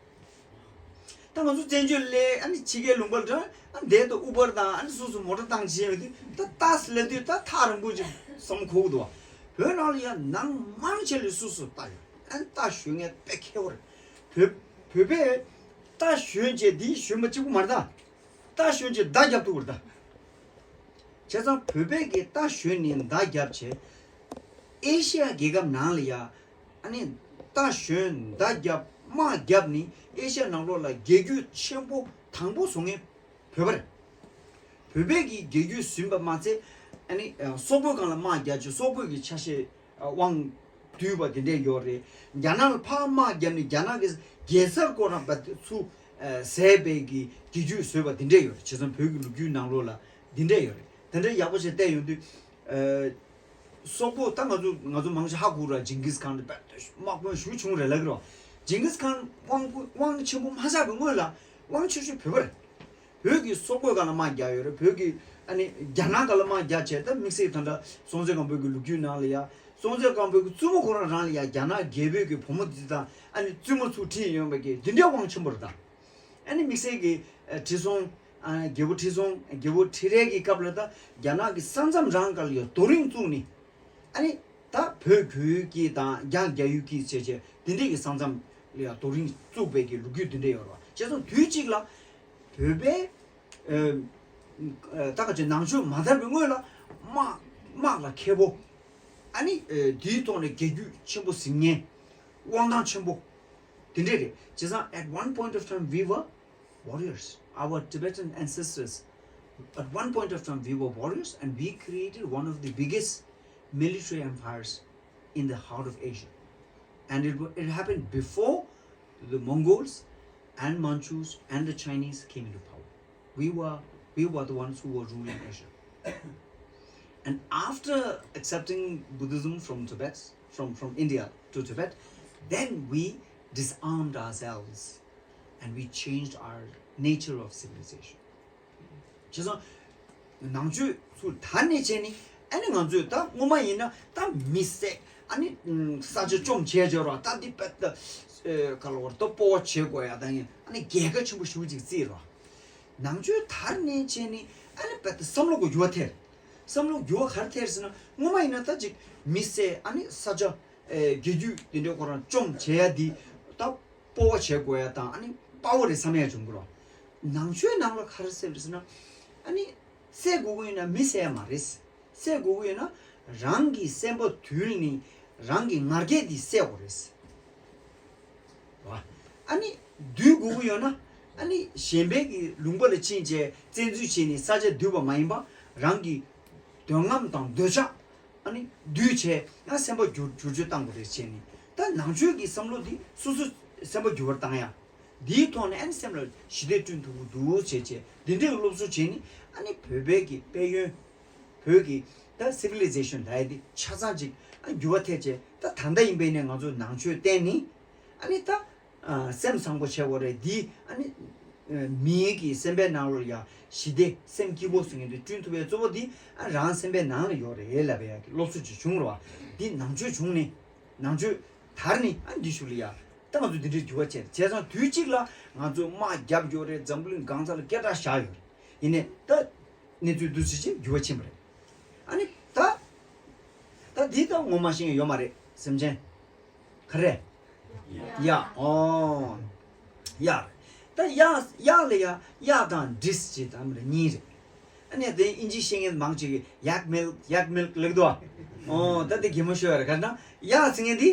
ད་ང་ཚོ་བཙན་བྱོལ་སླེབས་ཨ་ནི་ཕྱི་རྒྱལ་ལུང་པ་ལ་འགྲོ་ཨ་འདས་དུ་ཨུ་བར་དང་ཨ་ནི་སོ་སོ་མོ་ཊ་བཏང་བྱས་ཡོད་དུས་ད་རྟ་ཟེར་ལབ་དུས་ད་ཐག་རིང་པོ་ཅིག་བསམ་གོ་གི་འདུག་བ། བོད་ནང་ལ་ཡང་ནང་མང་ཆེ་ལ་སོ་སོ་རྟ་ཡོད། ཨ་ནི་རྟ་ཞོན་མཁན་དཔེ་མཁས་པོ་རེད། བོད་བོད་པས་རྟ་ཞོན་བྱས་འདི་ཞོན་པ་གཅིག་པུ་མ་རེད་ད། རྟ་ཞོན་བྱས་མདའ་རྒྱབ་ཐུབ་པ་རེད་ད། བྱས་ཙང་བོད་པས་ཀྱི་རྟ་ཞོན་ནས་མདའ་རྒྱབ་བྱས། ཨེ་ཤི་ཡ་རྒྱལ་ཁབ་ནང་ལ་ཡ། ཨ་ནི་རྟ་ཞོན་མདའ་རྒྱབ་དམག་རྒྱབ་ནི་ཨེ་ཤི་ཡ་ནང་ལོགས་ལ་རྒྱལ་རྒྱུད་ཆེན་པོ་དང་པོ་བཟོ་མཁན་བོད་པ་རེད། བོད་པས་ཀྱི་རྒྱལ་རྒྱུད་ཟིན་པ་མ་ཚད། ཨ་ནི་སོག་པོའི་སྒང་ལ་དམག་རྒྱབ་བྱས་སོག་པོའི་ཀྱི་ཆ་ཤས་དབང་བསྡུས་པ་དེ་འདྲས་ཡོད་རེད། རྒྱ་ནག་ལ་ཕར་དམག་རྒྱབ་ནས་རྒྱ་ནག་གི་རྒྱལ་སར་བསྐོ་ར་པ་ཚུ་ཟས་པའི་གི་རྒྱལ་རྒྱུད་བཟོས་པ་དེ་འདྲས་ཡོད་རེད། བྱས་ཙང་བོད་ཀྱི་ལོ་རྒྱུས་ནང་ལོགས་ལ་དེ་འདྲས་ཡོད་རེད། དེ་འདྲས་ཡག་པོ་ཞིག་བལྟས་ཡོང་དུས། སོག་པོ་ད་ང་ཚོ་ང་ཚོ་མང་ཆེ་ཧ་གོ་ར་ཇིང་གིས་ཁཱན་དེ་དཔེ་དམག་དཔོན་ཞེ་པོ་བྱུང་རེད་ལབ་ཀྱི་རེད། ཇིང་གིས་ཁཱན་དབང་པོ་དབང་ཆེན་པོ་མ་ཆགས་པའི་སྔོན་ལ་དབང་ཆེ་ཤོས་བོད་པ་རེད། བོད་ཀྱིས་སོག་པོའི་སྒང་ལ་དམག་རྒྱག་ཡོད་རེད། བོད་ཀྱིས་ཨ་ནི་རྒྱ་ནག་སྒང་ལ་དམག་རྒྱག་བྱས། ད་དམིགས་བསལ་ད་ལྟ་སྲོང་བཙན་སྒམ་པོའི་གི་ལོ་རྒྱུས་ནང་ལ་ཡ་སྲོང་བཙན་སྒམ་པོའི་གི་བཙུན་མོ་ཁོ་རང་རང་ལ་ཡ་རྒྱ་ནག་རྒྱལ་པོའི་གི་བུ་མོ་འདི་དང་ཨ་ནི་བཙུན་མོ་ཚུར་ཁྲིད་ཡོང་བའི་གི་འདི་འདྲའི་དབང་ཆེན་པོ་རེད་ད། ཨ་ནི་དམིགས་བསལ་གྱི་ཨ་ཁྲི་སྲོང་ཨ་རྒྱལ་པོ་ཁྲི་སྲོང་རྒྱལ་པོ་ཁྲི་རལ་གྱི་སྐབས་ལ་ད་རྒྱ་ནག་གི་ས་མཚམས་རང་སྒང་ལ་ཡ་རྡོ་རིང་བཙུགས་ནས་ཨ་ནི་ད་བོད་རྒྱུག་ཡུལ་གྱི་དང་རྒྱ་རྒྱག་ཡུལ་གྱི་བྱས་བྱས་དེ་འདྲས་ཀྱི་ས་མཚམས་ ལ་ཡང་རྡོ་རིང་བཙུགས་པའི་གི་ལོ་རྒྱུས་འདི་འདྲ་ཡོད་རེད་བ། བྱས་ཙང་དུས་གཅིག་ལ་བོད་པའི་ཨ་ད་ག་ཅིག་ནང་ཆོས་མ་དར་བའི་སྔོན་ལ་དམག་དམག་ལ་མཁས་པོ། ཨ་ནི་ཨ་དེའི་ཐོག་ནས་རྒྱལ་རྒྱུད་ཆེན་པོ་ཟིན་མཁན། དབང་ཐང་ཆེན་པོ་དེ་འདྲས་རེད། བྱས་ཙང་at one point of time we were warriors. Our Tibetan ancestors, at one point of time, we were warriors and we created one of the biggest military empires in the heart of Asia. And it, wa- it happened before the Mongols and Manchus and the Chinese came into power. We were, we were the ones who were ruling Asia. And after accepting Buddhism from Tibet, from, from India to Tibet, then we disarmed ourselves and we changed our nature of civilization. བྱས་ཙང་ནང་ཆོས་ཚུར་དར་ནས་བྱས་ནི། ཨ་ནི་ང་ཚོས་ད་སྔོན་མ་ཡིན་ན་ད་མི་བསད། ཨ་ནི་ས་ཆ་བཅོམ་བྱས་བྱས་རོགས། ད་འདི་པད་ད་ག་ལ་བར་ད་སྤོ་བོ་བྱེད་དགོས་ཡ་ད་ཡིན། ཨ་ནི་རྒྱལ་ཁ་ཆེན་པོ་ཞེ་པོ་ཅིག་བརྩིས་རོགས། ནང་ཆོས་དར་ནས་བྱས་ནི། ཨ་ནི་པད་ད་བསམ་བློ་གི་འགྱུར་བ་ཐེབས། བསམ་བློ་འགྱུར་བ་ག་རེ་ཐེབས་ཟེར་ན། སྔོན་མ་ཡིན་ན་ད་ཅིག་མི་བསད། ཨ་ནི་ས་ཆ་ཨེ་རྒྱལ་རྒྱུད་དེ་འདྲའི་ཁོ་རང་བཅོམ་བྱས་ཡ་འདི་ད་སྤོ་བོ་བྱེད་དགོས་ཡ་དང་། ཨ་ནི་དཔའ་བོ་རེད་བསམ་ཡ་བྱུང་གི་རོ། ནང་ཆོས་ནང་ལ་ག་རེ་ཟེར་བ་རེད་ཟེར་ན། ཨ་ནི་བསད་དགོས་ཀྱི་ཡོད་ན་མི་བསད་ཡ་མ་རེད། བསད་དགོས་ཀྱི་ཡོད་ན་རང་གི་སེམས་པ་དུལ་ནས་རང་གི་ང་རྒྱལ་འདི་བསད་དགོས་རེད། བ། ཨ་ནི་འདུལ་དགོས་ཀྱི་ཡོད་ན། ཨ་ནི་གཞན་པའི་གི་ལུང་པ་ལ་ཕྱིན་བྱས་བཙན་འཛུལ་བྱས་ནས་ས་ཆ་འདུལ་བ་མ་ཡིན་པ། རང་གི་འདོད་རྔམ་དང་འདོད་ཆགས། ཨ་ནི་འདུལ་བྱས་ཡང་སེམས་པ་བསྒྱུར་བསྒྱུར་བཅོས་བཏང་དགོས་རེད་བྱས་ནས། ད་ནང་ཆོས་ཀྱི་བསམ་བློ་འདི་སོ་སོ་སེམས་པ་འགྱུར་བར་བཏང་ཡ། འདིའི་ཐོག་ནས་ཨ་ནི་སེམས་ལ་ཞི་བདེ་བསྐྲུན་ཐུབ་ཀྱི་འདུག་བྱས་བྱས། འདི་འདྲའི་སློབ་གསོ་བྱས་ནས། ཨ་ནི་བོད་པའི་གི་དཔལ་ཡོན། བོད་ཀྱི་ད་སི་ཝི་ལི་ཛེ་ཤན་ལབ་ཡ་འདི་ཆ་ཚང་ཅིག་ཨ་འགྱུར་བ་ཐེབས་བྱས། ད་ད་ལྟ་ཡིན་པའི་ནས་ང་ཚོ་ནང་ཆོས་བསྟན་ནི། ཨ་ནི་ད་ཨ་སེམས་བཟང་པོ་བྱེད་དགོས་རེད། འདི་ཨ་ནི་ཨ་མིའི་གི་སེམས་པའི་ནང་ལ་ཡ་ཞི་བདེ་སེམས་སྐྱིད་པོ་ཟེར་མཁན་དེ་བསྐྲུན་ཐུབ་པའི་གཙོ་བོ་འདི་ཨ་རང་སེམས་པའི་ནང་ལ་ཡོད་རེད་ལབ་ཡ་གི་སློབ་གསོ་ཅིག་བྱུང་རེད་བ། འདི་ནང་ཆོས་བྱུང་ནས་ནང་ཆོས་དར་ནས་ཨ་འདི་ཤུགས་ལ་ཡ། ད་ང་ཚོ་འདི་འདྲའི་འགྱུར་བ་བྱས། བྱས་ཙང་དུས་གཅིག་ལ་ང་ཚོས་དམག་བརྒྱབ་ཡོད་རེད། འཛམ་བུ་གླིང་གང་ས་ལ་སྐད་གྲགས་བཞག་ཡོད་རེད། ཡིན་ནའི་ད་གནས་ཚུལ་འདུག་སེ་ཅིག་འགྱུར་བ་ཕྱིན་པ་རེད། ཨ་ནི་ད་ད་འདི་ད་ངོ་མ་ཤེས་མཁན་ཡོད་མ་རེད། སེམས་ཅན་ག་རེ། གཡག་ཨོ། གཡག་རེད། ད་གཡག་གཡག་ལ་ཡ་གཡག་དང་འབྲི་ཟེར་དང་མི་རེད། གཉིས་རེད། ཨ་ནི་དེ་ཨིན་ཇི་ཤེས་མཁན་མང་ཆེ་གིས་ཡག་མིལ་ཡག་མིལ་ལབ་འདུག་ཨ། ཨོ་ད་དེ་གད་མོ་ཤོར་བ་རེད། ག་རེ་ན་གཡག་ཟེར་མཁན་འདི་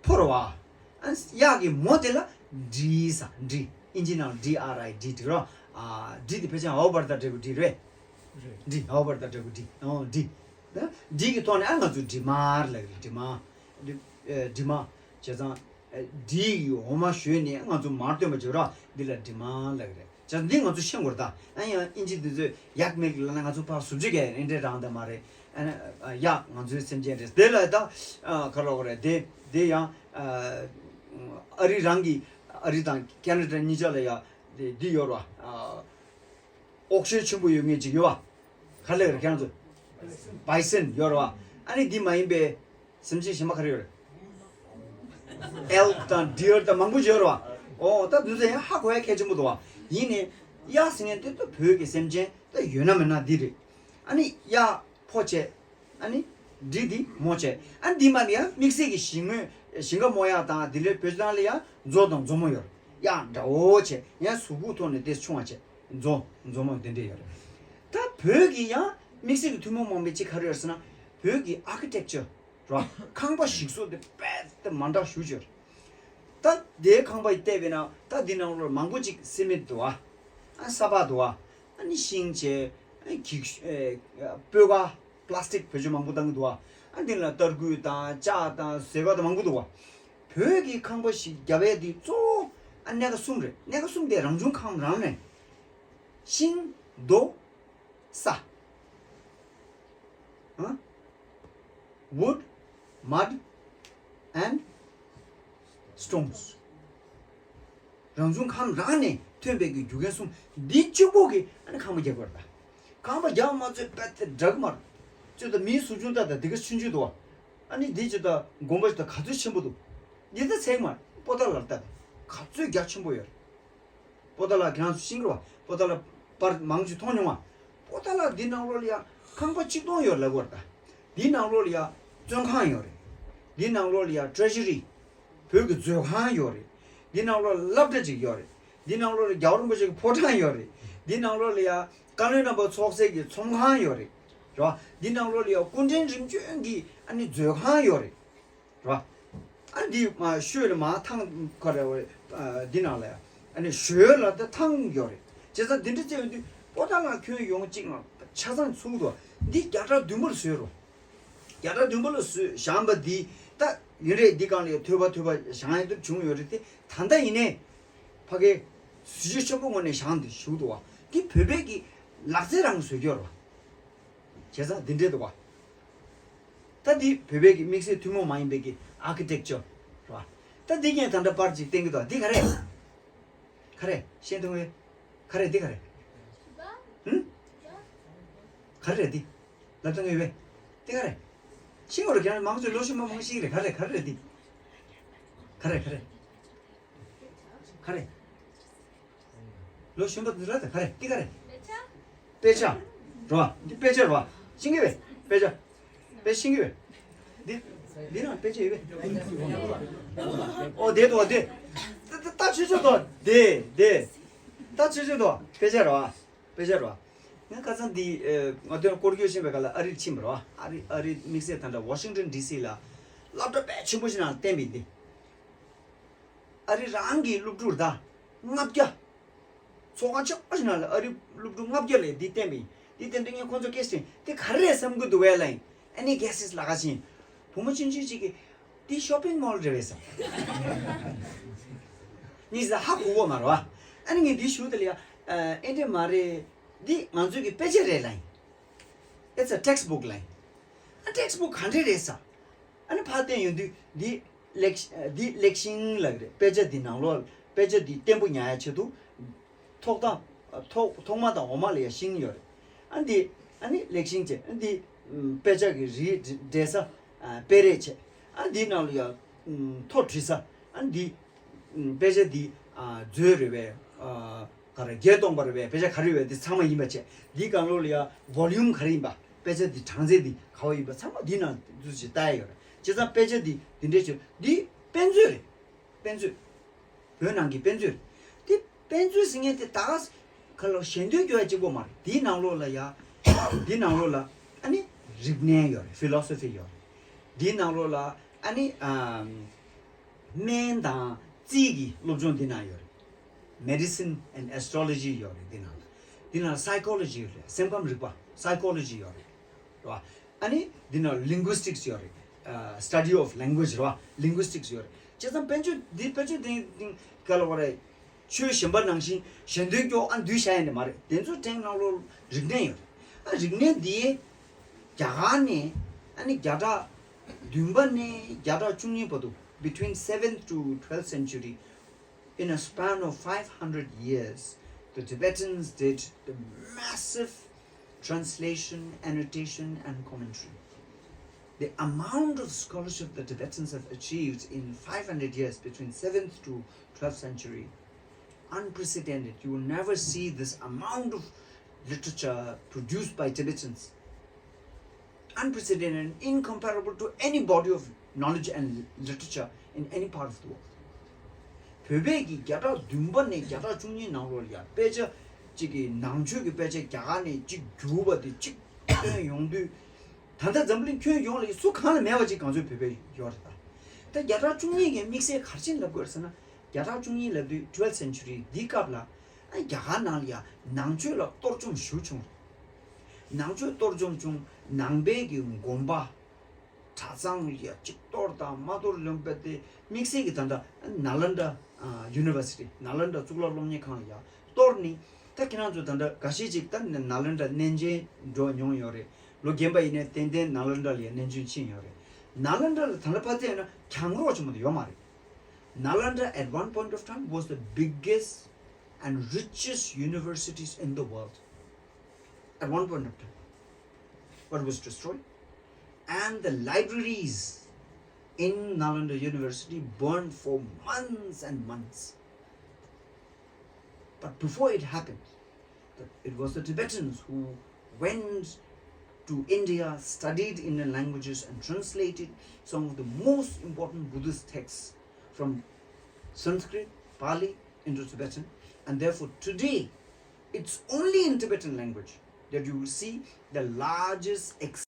ཕོ་རེད་བ། ཨ་གཡག་གི་མོ་དེ་ལ་འབྲི་ཟེར། འབྲི། ཨིན་ཇི་ནང་ལ་ཌི་ཨར་ཨའི་ཌི་འབྲི་རོ། ཨ་འབྲི་དེ་ཕལ་ཆེར་ཨའོ་བར་དང་འབྲས་བུ་འབྲི་རེད། འབྲི། ཨའོ་བར་དང་འབྲས་བུ་འབྲི། ཨོ་འབྲི། ད་འབྲི་གི་ཐོག་ནས་ཨ་ང་ཚོ་འབྲི་མར་ལབ་རེད། འབྲི་མར། འབྲི་ཨེ་འབྲི་མར། བྱས་ཙང་ཨེ་འབྲི་ཡི་འོ་མ་བཞོས་ནས་ང་ཚོ་མར་བཏོན་པ་བྱེད་རོ། འདི་ལ་འབྲི་མར་ལབ་རེད། བྱས་ཙང་འདི་ང་ཚོ་ཤེས་དགོས་རེད་ད། ཨ་ཡང་ཨིན་ཇི་འདི་ཚོས་ཡག་མིལ་ལབ་ན་ང་ཚོ་ཕར་ཟུར་བཅད་རྒྱག་ཡ་རེད། འདྲ་རང་ད་མ་རེད། ཨ་ནི་ཨ་གཡག་ང་ཚོའི་སེམས་ཅན་རེད། དེ་ལ་ད་ཨ་ག་རེ་ལབ་དགོས་རེད། དེ་དེ་ཡང་ཨ་ཨ་རི་རང་གི་ཨ་རི་དང་ཁེ་ན་ཌ་གཉིས་ཆ་ལ་ཡ་དེ་འདི་ཡོད་རེད་བ། ཨ་ཨོག་ཤན་ཆེན་པོ་ཡོད་མཁན་ཅིག་ཡོད་བ། ག་རེ་ལབ་རེད་ཁྱེད་རང་ཚོ། བའི་སན་ཡོད་རེད་བ། ཨ་ནི་འདི་མ་ཡིན་པའི་སེམས་ཅན་གཞན་པ་ག་རེ་ཡོད་རེད། ཨེལ་ཀ་དང་ཌི་ཡར་དང་མང་པོ་ཡོད་རེད་བ། ཨོ་ད་འདི་ཚོ་ཡང་ཧ་གོ་ཡ་གལ་ཆེན་པོ་འདུག་བ། ཡིན་ནའི་གཡག་ཟེར་མཁན་དེ་ད་བོད་ཀྱི་སེམས་ཅན་ད་ཡོད་ན་མེད་ན་འདི་རེད། ཨ་ནི་གཡག་ཕོ་བྱས། ཨ་ནི་འབྲི་འདི་མོ་བྱས། ཨ་ནི་འདི་མ་ནི་ཡང་དམིགས་བསལ་གྱི་ཞིང་རྨོ་ཞིང་ཁ་རྨོ་ཡག་དང་དེ་ལས་བོད་ནང་ལ་ཡང་མཛོ་དང་མཛོ་མོ་ཡོད་རེད། གཡག་འདྲ་བོ་བྱས་ཡང་གཟུགས་པོ་ཐོག་ནས་དེ་ཆུང་བ་བྱས། མཛོ། མཛོ་མོ་དེ་འདྲས་ཡོད་རེད། ད་བོད་ཀྱི་ཡང་དམིགས་བསལ་གྱི་ཐུན་མོང་མ་ཡིན་པའི་གཅིག་ག་རེ་ཡོད་ཟེར་ན། བོད་ཀྱི་ཨར་ཀི་ཊེག་ཅར་ར་ཁང་པ་ཞིག་གསོ་དེ་དཔེ་དེ་མ་འདྲ་ཞུ་ཅེར། ད་དེའི་ཁང་པ་ཡི་བལྟས་པས་ན་ད་འདི་ནང་ལོགས་མང་པོ་ཅིག་སི་མེད་འདུག་ཨ། ཨ་ས་ཕག་འདུག་ཨ། ཨ་ནི་ཤིང་བྱས། ཨ་གི་ཨེ་སྤོས་ཀ་པ་ལ་སི་ཊིག་བེད་སྤྱོད་མང་པོ་བཏང་གི་འདུག་ཨ། ཨ་འདི་ལ་སྟར་ཁུ་དང་ལྕགས་དང་ཟས་ཀ་དང་མང་པོ་འདུག་ཨ། བོད་ཀྱི་ཁང་པ་ཞིག་བརྒྱབ་ཡས་འདི་གཙོ་བོ་ཨ་སྣེ་ཁ་གསུམ་རེད། སྣེ་ཁ་གསུམ་དེ་རང་བྱུང་ཁམས་རང་ནས། ཤིང་། རྡོ། ས། ཨ། Wood, mud and stones. རང་བྱུང་ཁམས་རང་ནས་ཐོན་པའི་གི་རྒྱུ་རྐྱེན་གསུམ་འདི་གཅིག་པོ་གིས་ཨ་ནི་ཁང་པ་རྒྱག་དགོས་རེད་ད། ཁང་པ་རྒྱག་མ་ཚོད་པ་དེ་འདྲ་གི་མ་རེད། ཚོད་ད་མིའི་གཟུགས་ཆུང་ད་ད་འདི་ག་ཆུང་ཆུང་འདུག་བ། ཨ་ནི་འདི་ཅི་ད་དགོན་པ་ཅི་ད་ག་ཚོད་ཆེན་པོ་འདུག་འདི་ད་ཚད་མ་རེད། པོ་ཏཱ་ལ་ད་ག་ཚོད་རྒྱ་ཆེན་པོ་ཡོད་རེད། པོ་ཏཱ་ལ་ཁྱེད་རང་ཚོ་ཤེས་ཀྱི་རེད་བ། པོ་ཏཱ་ལ་པར་མང་ཆེ་མཐོང་མྱོང་བ། པོ་ཏཱ་ལ་འདི་ནང་ལོགས་ལ་ཡ་ཁང་པ་ཆིག་སྟོང་ཡོད་ལབ་དགོས་རེད་ད། འདི་ནང་ལོགས་ལ་ཡ་བཙོན་ཁང་ཡོད་རེད། འདི་ནང་ལོགས་ལ་ཡ་ཊེ་རེ་ཟུ་རི། བོད་ཀྱི་མཛོད་ཁང་ཡོད་རེད། འདི་ནང་ལོགས་ལ་སློབ་གྲྭ་ཅིག་ཡོད་རེད། འདི་ནང་ལོགས་ལ་རྒྱལ་བ་རིན་པོ་ཆེ་གི་ཕོ་བྲང་ཡོད་རེད། འདི་ནང་ལོགས་ལ་ཡ་བཀའ་བློན་རྣམ་པ་ཚོགས་སའི་གི་ཚོང་ཁང་ཡོད་རེད། རེད་བ། འདི་ནང་ལོགས་ལ་ཡ་སྐུ་ཕྲེང་རིམ་བྱོན་གྱི་ཨ་ནི་མཛོད་ཁང་ཡོད་རེད། རེད་བ། ཨ་འདི་མ་ཤོད་ལ་མ་ཐང་ཁ་རེད་བ། འདི་ནང་ལ་ཡ་ཨ་ནི་ཞོལ་ལ་ད་ཐང་ཡོད་རེད། བྱས་ཙང་འདི་འདྲ་བྱས་ཡོང་དུས་པོ་ཏཱ་ལ་ཁྱོན་ཡོངས་གཅིག་ལ་ཆ་ཚང་ཚུགས་འདུག་འདི་བརྒྱ་ཕྲག་བདུན་པར་བཟོས་རོགས། བརྒྱ་ཕྲག་བདུན་པ་ལ་བཟོས་བཞེངས་པ་འདི་ད་ཡུན་རེ་འདི་སྒང་ལ་ཡ་ཐོས་པ་ཐོས་པ་བཞེངས་ཡོང་དུས་བྱུང་ཡོད་རེད་དེ། ད་ལྟ་ཡིན་ནའི་ཕ་གའི་གཟི་བརྗིད་ཆེན་པོ་ངོས་ནས་བཞེངས་ཏེ་བཞུགས་འདུག་བ། འདི་བོད་པའི་གི་ལག་རྩལ་རང་བཟོས་ཀྱི་ཡོད་རེད་བ། བྱས་ཙང་འདི་འདྲས་འདུག་བ། ད་འདི་བོད་པའི་གི་དམིགས་བསལ་ཐུན་མོང་མ་ཡིན་པའི་གི་ཨར་ཀི་ཊེག་ཅར་རེད་བ། ད་འདི་ངས་ད་ལྟ་པར་ཅིག་བསྟན་གྱི་འདུག་འདི་ག་རེ། ག་རེ་ཤེས་འདུག་བས། ག་རེ་འདི་ག་རེ། ཧུམ། ག་རེ་རེད་འདི། ལབ་ད་ངས་བས། འདི་ག་རེ། ཤེས་འོ་ར་ཁྱེད་རང་མང་ཚོས་ལོ་ཤུ་མ་མང་ཤེས་ཀྱི་རེད། ག་རེ་ག་རེ་རེད་འདི། ག་རེ་ག་རེ། ག་རེ། ལོ་གཞོན་པ་འདི་ལ་ད་ག་རེ་འདི་ག་རེ། དཔེ་ཆ། རོ། འདི་དཔེ་ཆ་རོ། ཤིང་གི་བས་དཔེ་ཆ། དཔེ་ཤིང་གི་བས། འདི། འདི་ན་དཔེ་ཆ་ཡོད་བས། ཨོ་དེ་དོ་དེ། ད་ད་ཆོས་ཆོས་དོ་དེ་དེ། ད་ཆོས་ཆོས་དོ་དཔེ་ཆ་རོ། དཔེ་ཆ་རོ། ང་ཁ་སང་འདི་ང་དོན་སྐོར་སྐྱོད་ཤེས་པའི་ག་ལ་ཨ་རིར་ཕྱིན་པ་རོ། ཨ་རི་ཨ་རི་དམིགས་བསལ་ད་ལྟ་ཝ་ཤིང་ཏོན་ཌི་སི་ལ་སློབ་གྲྭ་དཔེ་ཆེན་པོ་ཞིག་ནང་བསྟན་པའི་འདི། ཨ་རི་རང་གི་སློབ་ཕྲུག་ད་ལྔ་བརྒྱ། ཚོགས་ཁང་ཆེན་པོ་ཞིག་ནང་ལ་ཨ་རི་སློབ་ཕྲུག་ལྔ་བརྒྱ་ལས་འདི་བསྟན་པ་ཡིན། འདི་བསྟན་དུས་ངས་ཁོང་ཚོ་སྐད་ཆ་དྲིས། འདི་ག་རེ་རེད་བསམ་གི་འདུག་བས་ལབ་ཡིན། ཨ་ནི་གེ་སིས་ལ་ཁ་ཕྱིན། བུ་མོ་ཆུང་ཆུང་གཅིག་གིས་འདི་ཤོ་པིང་མོལ་རེད་བས་བསམ། གཉིས་ལ་ཧ་གོ་གོ་མ་རེད་བ། ཨ་ནི་ངས་འདི་ཞུ་དེ་ལ་ཡ། ཨེ་འདྲས་མ་རེད། འདི་ང་ཚོའི་གི་དཔེ་ཆ་རེད་ལབ་ཡིན། It's a textbook ལབ་ཡིན། ཨ་ཊེག་སི་བུག་ག་འདྲས་རེད་ས། ཨ་ནི་ཕར་བསྟན་ཡོང་དུས་འདི་ལེགས་འདི་ལེགས་ཤིང་ལབ་ཀྱི་རེད། དཔེ་ཆ་འདི་ནང་ལོགས་དཔེ་ཆ་འདི་བརྟན་པོ་ཉར་ཡ་ཆེད་དུ། ཐོག་དང་། ཐོག་ཐོག་མ་དང་འོག་མ་ལ་ཡ་ཤིང་ཡོད་རེད། ཨ་འདི་ཨ་ནི་ལེགས་ཤིང་བྱས་ཨ་འདི་དཔེ་ཆ་གི་རིགས་འགྲེ་ས། དཔེ་རས་བྱས། ཨ་འདི་ནང་ལ་ཡ་ཐོ་བྲིས་ས། ཨ་འདི་དཔེ་ཆ་འདི་མཛོད་རེད་བས། ག་རེ་བརྒྱད་སྟོང་པ་རེད་བས། དཔེ་ཆ་ག་རེ་ཡོད་པས་འདི་ཚང་མ་ཡིན་པ་བྱས། འདིའི་སྒང་ལོགས་ལ་ཡ་ཝོ་ལུམ་ག་རེ་ཡིན་པ། དཔེ་ཆ་འདི་གྲངས་ཚད་འདི་ག་བ་ཡིན་པ་ཚང་མ་འདི་ནང་འདུས་བྱས་ལྟ་ཡ་ཡོད་རེད། བྱས་ཙང་དཔེ་ཆ་འདི་འདི་འདྲས་བྱས་འདི་དཔེ་མཛོད་རེད། དཔེ་མཛོད། བོད་ནང་གི་དཔེ་མཛོད་རེད། འདི་དཔེ་མཛོད་ཟེར་མཁན་དེ་ད་ག་ལ་ཞལ་འདོན་རྒྱག་ཡ་གཅིག་པོ་མ་རེད། འདིའི་ནང་ལོགས་ལ་ཡ། འདིའི་ནང་ལོགས་ལ་ཨ་ནི་རིག་གནས་ཡོད་རེད། ཕི་ལོ་སོ་ཕི་ཡོད་རེད། འདིའི་ནང་ལོགས་ལ་ཨ་ནི། སྨན་དང་རྩིས་ཀྱི་སློབ་སྦྱོང་འདི་ན་ཡོད་རེད། Medicine and Astrology ཡོད་རེད་འདི་ན། འདི་ན་Psychology ཡོད་རེད། སེམས་ཁམས་རིག་པ་Psychology ཡོད་རེད། རེད་བ། ཨ་ནི་འདི་ན་Linguistics ཡོད་རེད། Study of Language རེད་བ། Linguistics ཡོད་རེད། བྱས་ཙང་དཔེ་མཛོད་འདི་དཔེ་མཛོད་འདི་འདི་ག་ལ་བ་རེད། ཆོས་གཞན་པ་ནང་བཞིན་ཞལ་འདོན་སྐྱོ་ཨ་འདུས་བྱ་ཡ་འདི་མ་རེད། དེ་ཚོ་སྟེང་ནང་ལོགས་རིག་གནས་ཡོད་རེད། ཨ་རིག་གནས་འདི་རྒྱ་གར་ནས་ཨ་ནི་བརྒྱ་ཕྲག་བདུན་པ་ནས་བརྒྱ་ཕྲག་བཅུ་གཉིས་བར་དུ། Between seventh to twelfth century, in a span of five hundred years, the Tibetans did the massive translation, annotation, and commentary. The amount of scholarship the Tibetans have achieved in five hundred years, between seventh to twelfth century, unprecedented. You will never see this amount of literature produced by Tibetans. Unprecedented and incomparable to any body of knowledge and literature in any part of the world. བོད་པའི་གི་བརྒྱ་ཕྲག་བདུན་པ་ནས་བརྒྱ་ཕྲག་བཅུ་གཉིས་ནང་ལོགས་ལ་ཡ་དཔེ་ཆ་གཅིག་གི་ནང་ཆོས་ཀྱི་དཔེ་ཆ་རྒྱ་གར་ནས་གཅིག་བསྒྱུར་བ་དེ་གཅིག་བཏོན་ཡོང་དུས། ད་ལྟ་འཛམ་གླིང་ཁྱོན་ཡོངས་ལ་སུ་གང་ལ་མེད་པ་ཅིག་གངས་ལྗོངས་བོད་པའི་ཡོད་རེད་ད། ད་བརྒྱ་ཕྲག་བཅུ་གཉིས་ཀྱི་དམིགས་བསལ་ག་རེ་བྱས་ནས་ལབ་དགོས་རེད་ཟེར་ན། བརྒྱ་ཕྲག་བཅུ་གཉིས་ལབ་དུས་twelfth century འདིའི་སྐབས་ལ། ཨ་རྒྱ་གར་ནང་ལ་ཡ་ནང་ཆོས་ལ་གཏོར་བཅོམ་ཞེ་པོ་བྱུང་རེད། ནང་ཆོས་གཏོར་བཅོམ་བྱུང་། ནང་པའི་གི་དགོན་པ། གྲྭ་ཚང་ལ་ཡ་གཅིག་གཏོར་དང་མ་གཏོར་ལོན་པ་དེ་དམིགས་བསལ་གྱི་ད་ལྟ་ནཱ་ལེནྡྲ་ཡུ་ནི་ཝར་སི་ཊི། ནཱ་ལེནྡྲ་གཙུག་ལག་སློབ་གཉེར་ཁང་ལ་ཡ་གཏོར་ནི། ད་ཁྱེད་རང་ཚོ་ད་ལྟ་འགའ་ཤས་ཅིག་ད་ནཱ་ལེནྡྲ་གནས་མཇལ་འགྲོ་མྱོང་ཡོད་རེད། ལོ་རྒན་པ་ཡིན་ནའི་ཏན་ཏན་ནཱ་ལེནྡྲ་ལ་ཡ་གནས་མཇལ་ཕྱིན་ཡོད་རེད། ནཱ་ལེནྡྲ་ལ་ད་ལྟ་ཕར་བལྟས་ན་གྱང་རོ་ཆེན་པོ་དེ་ཡོད་མ་རེད། Nalanda at one point of time was the biggest and richest universities in the world. At one point of time, but was destroyed. And the libraries in Nalanda University burned for months and months. But before it happened, the, it was the Tibetans who went to India, studied Indian languages, and translated some of the most important Buddhist texts from Sanskrit, Pali into Tibetan, and therefore today it's only in Tibetan language that you will see the largest ex-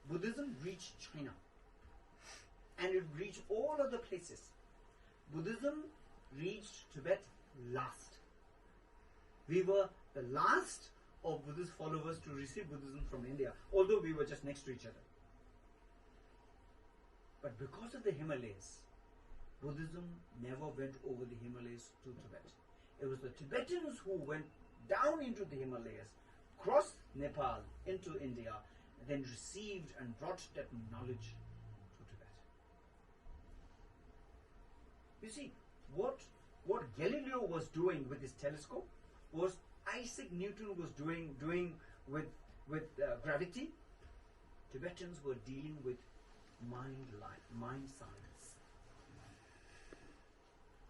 Buddhism reached China and it reached all other places. Buddhism reached Tibet last. We were the last of Buddhist followers to receive Buddhism from India, although we were just next to each other. But because of the Himalayas, Buddhism never went over the Himalayas to Tibet. It was the Tibetans who went down into the Himalayas, crossed Nepal into India, then received and brought that knowledge to Tibet. You see, what, what Galileo was doing with his telescope, what Isaac Newton was doing, doing with, with uh, gravity, Tibetans were dealing with mind life, mind science.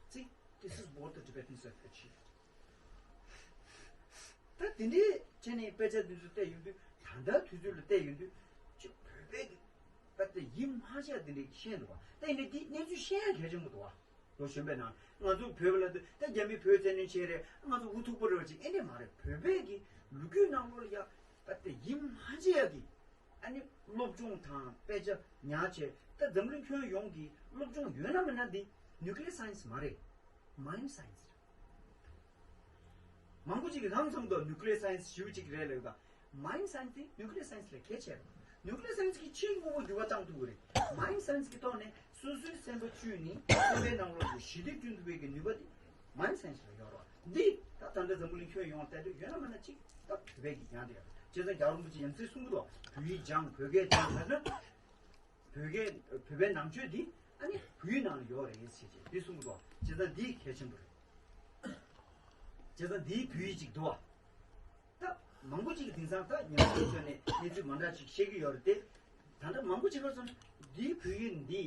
See, this is what the Tibetans have achieved. ད་དེ་འདྲའི་ཆ་ནས་དཔེ་ཆ་འདི་ཚོ་བལྟས་ཡོང་དུས། ད་ལྟ་དུས་ཚོད་ལ་བལྟས་ཡོང་དུས་ཅིག་བོད་པའི་གི་ད་ལྟ་ཡིད་མ་ཆེས་དེ་འདྲའི་ཤེས་འདུག་བ། ད་ཡིན་ནའི་འདི་གནས་ཚུལ་ཤེས་ཡ་གལ་ཆེན་པོ་འདུག་བ། ལོ་གཞོན་པའི་ནང་ང་ཚོ་བོད་པ་ལ་ད་རྒྱ་མི་བོད་བཙན་གནོན་བྱས་རེད། ང་ཚོ་འུ་ཐུག་པོ་རེད་ཅིག་ཨེ་འདྲས་མ་རེད། བོད་པའི་གི་ལོ་རྒྱུས་ནང་ལོགས་ལ་ཡ་ད་ལྟ་ཡིད་མ་ཆེས་ཡ་གི་ཨ་ནི་སློབ་སྦྱོང་དང་དཔེ་ཆ་ཉར་བྱས། ད་འཛམ་གླིང་ཁྱོན་ཡོངས་ཀྱི་སློབ་སྦྱོང་ཡོད་ན་མེད་ན་འདི་nuclear science མ་རེད། Mind science རེད། མང་པོ་ཅིག་གིས་ལམ་སང་དུ་nuclear science ཞེ་པོ་ཅིག་རེད་ལབ་ད། Mind science དེ་nuclear science ལས་གལ་ཆེ་རེད། Nuclear science གིས་ཕྱིའི་དངོས་པོ་འགྱུར་བ་བཏང་ཐུབ་ཀྱི་རེད། Mind science གི་ཐོག་ནས་སོ་སོའི་སེམས་པ་བཅུས་ནས་སེམས་པའི་ནང་ལོགས་ཀྱི་ཞི་བདེ་བསྐྲུན་ཐུབ་པའི་གི་ནུས་པ་དེ་mind science ལ་ཡོད་རེད། འདི་ད་ད་ལྟ་འཛམ་བུ་གླིང་ཁྱོན་ཡོངས་བལྟས་དུས་ཡོད་ན་མེད་ན་ཅིག་ད་བོད་པའི་གི་ཡང་དེ་ཡོད་རེད། བྱས་ཙང་རྒྱལ་བ་རིན་པོ་ཆེ་ཡ་མཚན་གསུང་གི་འདུག་བོད་ཡིག་སྦྱང་། བོད་སྐད་སྦྱང་ཟེར་ན། བོད་སྐད་བོད་པའི་ནང་ཆོས་འདི་ཨ་ནི་བོད་ཡིག་ནང་ལ་ཡོད་རེད་ཟེར་བྱས་འདི་གསུང་གི་འདུག་བྱས་ཙང་འདི་གལ་ཆེན་པོ་རེད། བྱས་ཙང་འདིའི་བོད་ཡིག་ཅིག་འདུག་བ། ད་མང་པོ་ཅིག་གིས་དེང་སང་ད་ཉམས་ཞིབ་བྱས་ནས་གནས་ཚུལ་མ་འདྲ་ཅིག་བཤད་ཀྱི་ཡོད་རེད་དེ། ད་ལྟ་མང་པོ་ཅིག་ག་སོང་འདིའི་བོད་ཡིག་འདི་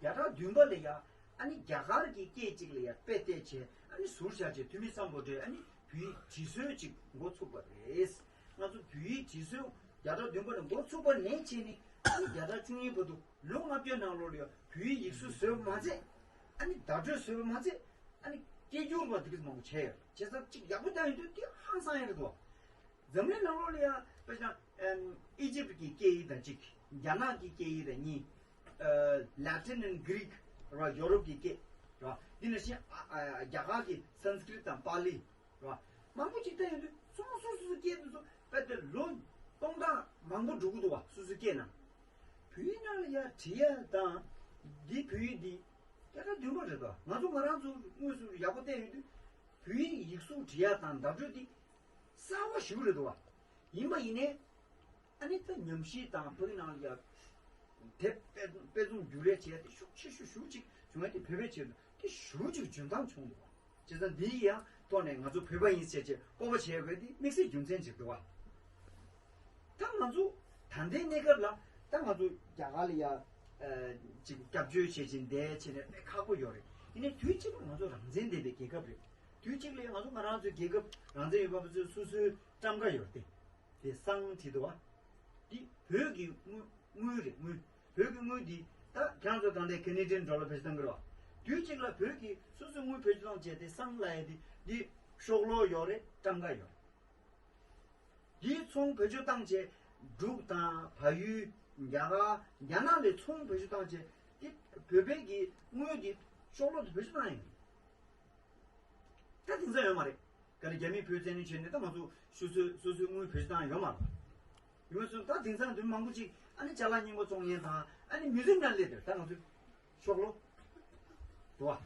བརྒྱ་ཕྲག་བདུན་པ་ལ་ཡ་ཨ་ནི་རྒྱ་གར་གྱི་སྐད་ཅིག་ལ་ཡ་དཔེ་བལྟས་བྱས། ཨ་ནི་ཟུར་བཞག་བྱས། ཐུ་མི་སམ་བྷོ་ཊས་ཨ་ནི་བོད་ཡིག་བྲིས་སྲོལ་ཅིག་འགོ་ཚུགས་པ་རེད། ང་ཚོ་བོད་ཡིག་བྲིས་སྲོལ་བརྒྱ་ཕྲག་བདུན་པ་ནས་འགོ་ཚུགས་པ་ནས་བྱས་ནས་ཨ་ནི་བརྒྱ་ཕྲག་བཅུ་གཉིས་བར་དུ་ལོ་ལྔ་བརྒྱ་ནང་ལོགས་ལ་ཡ་བོད་ཡིག་ཡིག་གཟུགས་བཟོས་པ་མ་ཚད། ཨ་ནི་བརྡ་སྤྲོད་བཟོས་པ་མ་ཚད། ཨ་ནི་སྐད་སྒྱུར་བ་དེ་ག་ཚོད་མང་པོ་བྱས་ཡོད། བྱས་ཙང་ཅིག་ཡག་པོ་བལྟས་ཡོང་དུས་དེ་ཧང་སང་ཡ་རེད་དོ། འཛམ་གླིང་ནང་ལོགས་ལ་ཡ་དཔེར་ན་ཨེམ་ཨི་ཇིབ་ཀྱི་སྐད་ཡིག་དང་གཅིག་རྒྱ་ནག་གི་སྐད་ཡིག་དང་གཉིས། ཨ་Latin and Greek ར། ཡོ་རོབ་ཀྱི་སྐད་ར། འདི་ནང་བཞིན་ཨ་ཨ་རྒྱ་གར་གྱི་སན་སྐྲིད་དང་པཱ་ལི་ར། མང་པོ་ཅིག་བལྟས་ཡོང་དུས་སོ་སོ་སོ་སོ་སྐད་དེ་ཚོ་དཔེ་དེ་ལོ་སྟོང་ཕྲག་མང་པོ་འགྲོ་གི་འདུག་བ། སོ་སོའི་སྐད་ནང་། བོད་ཡིག་ནང་ལ་ཡ་བྲིས་ཡ་དང་། འདི་བོད་ཡིག་འདི་བརྒྱ་ཕྲག་བདུན་པ་རེད་དོ། ང་ཚོ་ང་རང་ཚོ་དངོས་སུ་ཡག་པོ་བལྟས་ཡོང་དུས་བོད་ཡིག་ཡིག་གཟུགས་བྲིས་ཡ་དང་བརྡ་སྤྲོད་འདི་གསར་བ་ཞིག་རེད་དོ། ཡིན་པ་ཡིན་ནའི་ཨ་ནི་ད་ཉམས་ཞིབ་དང་བོད་ནང་ལ་ཡ་དེབ་དཔེ་དཔེ་མཚོན་བསྒྱུར་རེས་བྱས་ཏེ་ཤུགས་ཆེ་ཤོས་ཤུགས་ཅིག་བྱུང་ཡ་དེ་བོད་པའི་ཆེད་དུ་དེ་ཤུགས་ཅིག་འཇོན་ཐང་བྱུང་འདུག་བ། བྱས་ཙང་འདི་ཡང་ཐོག་ནས་ང་ཚོ་བོད་པ་ཡིན་ཟེར་བྱས་སྤོབས་པ་བྱེད་དགོས་དེ་དམིགས་བསལ་རྒྱུ་མཚན་ཅིག་འདུག་བ། ད་ང་ཚོ་ད་ལྟའི་གནས་སྐབས་ལ་ད་ང་ཚོ་རྒྱ་གར་ལ་ཡ་ཨ་ཅིག་སྐྱབས་བཅོལ་བྱས་ཅིག་འདས་བྱས་ནས་དཔེ་ཁག་པོ་ཡོད་རེད། ཡིན་ནའི་དུས་གཅིག་ལ་ང་ཚོ་རང་བཙན་ལྡན་པའི་རྒྱལ་ཁབ་རེད། དུས་གཅིག་ལ་ང་ཚོ་ང་རང་ཚོའི་རྒྱལ་ཁབ་རང་བཙན་ཡོད་པ་ཚོས་སོ་སོའི་ཊམ་ཀ་ཡོད་རེད་དེ། དེ་སང་བྲིས་འདུག་བ། འདི་བོད་ཀྱི་དངུལ་དངུལ་རེད་དངུལ། བོད་ཀྱི་དངུལ་འདི་ད་ཁྱང་ཚོ་གང་དེ་ཀེ་ནེ་ཌི་ཡན་ཌོ་ལར་བེད་སྤྱོད་གཏོང་གི་རེད་བ། དུས་གཅིག་ལ་བོད་ཀྱི་སོ་སོའི་དངུལ་བེད་སྤྱོད་བཏང་བྱས་ཏེ་སང་ལ་ཡ་འདི་འདི་ཤོག་ལོ་ཡོད་རེད། ཊམ་ཀ་ཡོད་རེད། འདིའི་ཚོང་བེད་སྤྱོད་བཏང་བྱས་འབྲུག་དང་བལ་ཡུལ་རྒྱ་གར་རྒྱ་ནག་ལ་ཚོང་བེད་སྤྱོད་བཏང་བྱས་འདི་བོད་པའི་གི་དངུལ་འདི་ཤོག་ལོ་དུ་བེད་སྤྱོད་བཏང་ཡིན། ད་དེང་སང་ཡོད་མ་རེད། ག་ལ་རྒྱ་མིས་བོད་བཙན་གནོན་བྱས་ནས་ད་ང་ཚོ་སོ་སོའི་སོ་སོའི་དངུལ་བེད་སྤྱོད་བཏང་ཡོད་མ་རེད། ཡིན་ཙང་ད་དེང་སང་དུས་མང་པོ་ཅིག་ཨ་ནི་ཅ་ལག་རྙིང་པ་བཙོང་མཁན་དང་ཨ་ནི་མིའུ་ཛིམ་ནང་སླེབས་དེར་ད་ང་ཚོ་ཤོག་ལོ་འདུག་བ།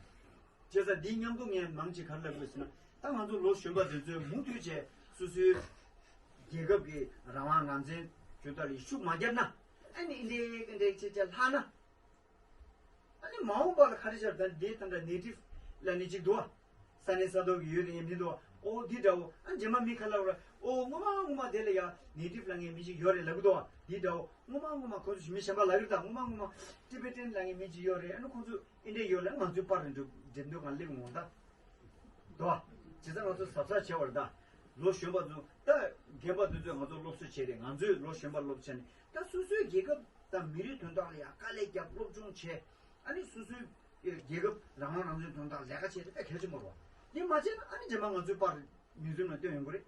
བྱས་ཙང་འདིའི་མཉམ་དུ་ངས་མང་ཅིག་ག་རེ་ལབ་དགོས་ཟེར་ན། ད་ང་ཚོ་ལོ་གཞོན་པ་དེ་ཚོས་མུ་མཐུད་བྱས་སོ་སོའི་རྒྱལ་ཁབ་ཀྱི་རང་དབང་ངོས་འཛིན་བྱུང་ཐབས་ལ་ཤུགས་མ་བརྒྱབ་ན། ཨ་ནི་འདི་འདྲའི་འདྲའི་བྱས་བྱས་ལྷག་ན། ཨ་ནི་མ་འོངས་པ་ལ་ག་རེ་བྱར་ད་འདི་ད་འདྲ་ནེ་ཊིབ་ལབ་ནི་ཅིག་འདུག་བ། ས་གནས་ས་ཐོག་གི་ཡོད་རེད་མི་འདུག་བ། ཨོ་འདི་འདྲ་བོ། ཨ་རྗེས་མ་མི་ཁ་ལ་བ་ཨོ་སྔོན་མ་སྔོན་མ་དེ་ལ་ཡ་ནེ་ཊིབ་ལབ་མཁན་མི་ཅིག་ཡོད་རེད་ལབ་གི་འདུག་བ། འདི་འདྲ་བོ། སྔོན་མ་སྔོན་མ་ཁོ་ཚོ་མི་གཞན་པ་ལབ་གི་རེད། ད་སྔོན་མ་སྔོན་མ་ཊི་བེ་ཊན་ལབ་མཁན་མི་ཅིག་ཡོད་རེད། ཨ་ནི་ཁོ་ཚོ་ཨིན་འདྲ་ཡོད་ལ་ང་ཚོའི་པར་རེད་འགྲོ་འགྲེམས་སྟོན་ཁང་སླེབས་འོང་ད། འདུག་བ། བྱས་ཙང་ང་ཚོ་གཟབ་གཟབ་བྱས་པ་རེད་ད། ལོ་གཞོན་པ་ཚོ་ད་རྒན་པ་དེ་ཚོས་ང་ཚོ་སློབ་གསོ་བྱས་རེད། ང་ཚོས་ལོ་གཞོན་པ་སློབ་བྱས་ནས་ད་སོ་སོའི་རྒྱལ་ཁབ་དང་མི་རིགས་དོན་དག་ལ་ཡ་དཀའ་ལས་བརྒྱབ་སློབ་སྦྱོང་བྱས། ཨ་ནི་སོ་སོའི་རྒྱལ་ཁབ་རང་དབང་རང་བཙན་དོན་དག་ལས་ཀ་བྱེད་ཡ་དེ་དཔེ་གལ་ཆེན་པོ་རེད་བ། འདི་མ་བྱས་ན་ཨ་ནི་རྗེས་མ་ང་ཚོའི་པར་མིའུ་ཛིམ་ལ་བཏོན་ཡོང་གི་རེད། རེད་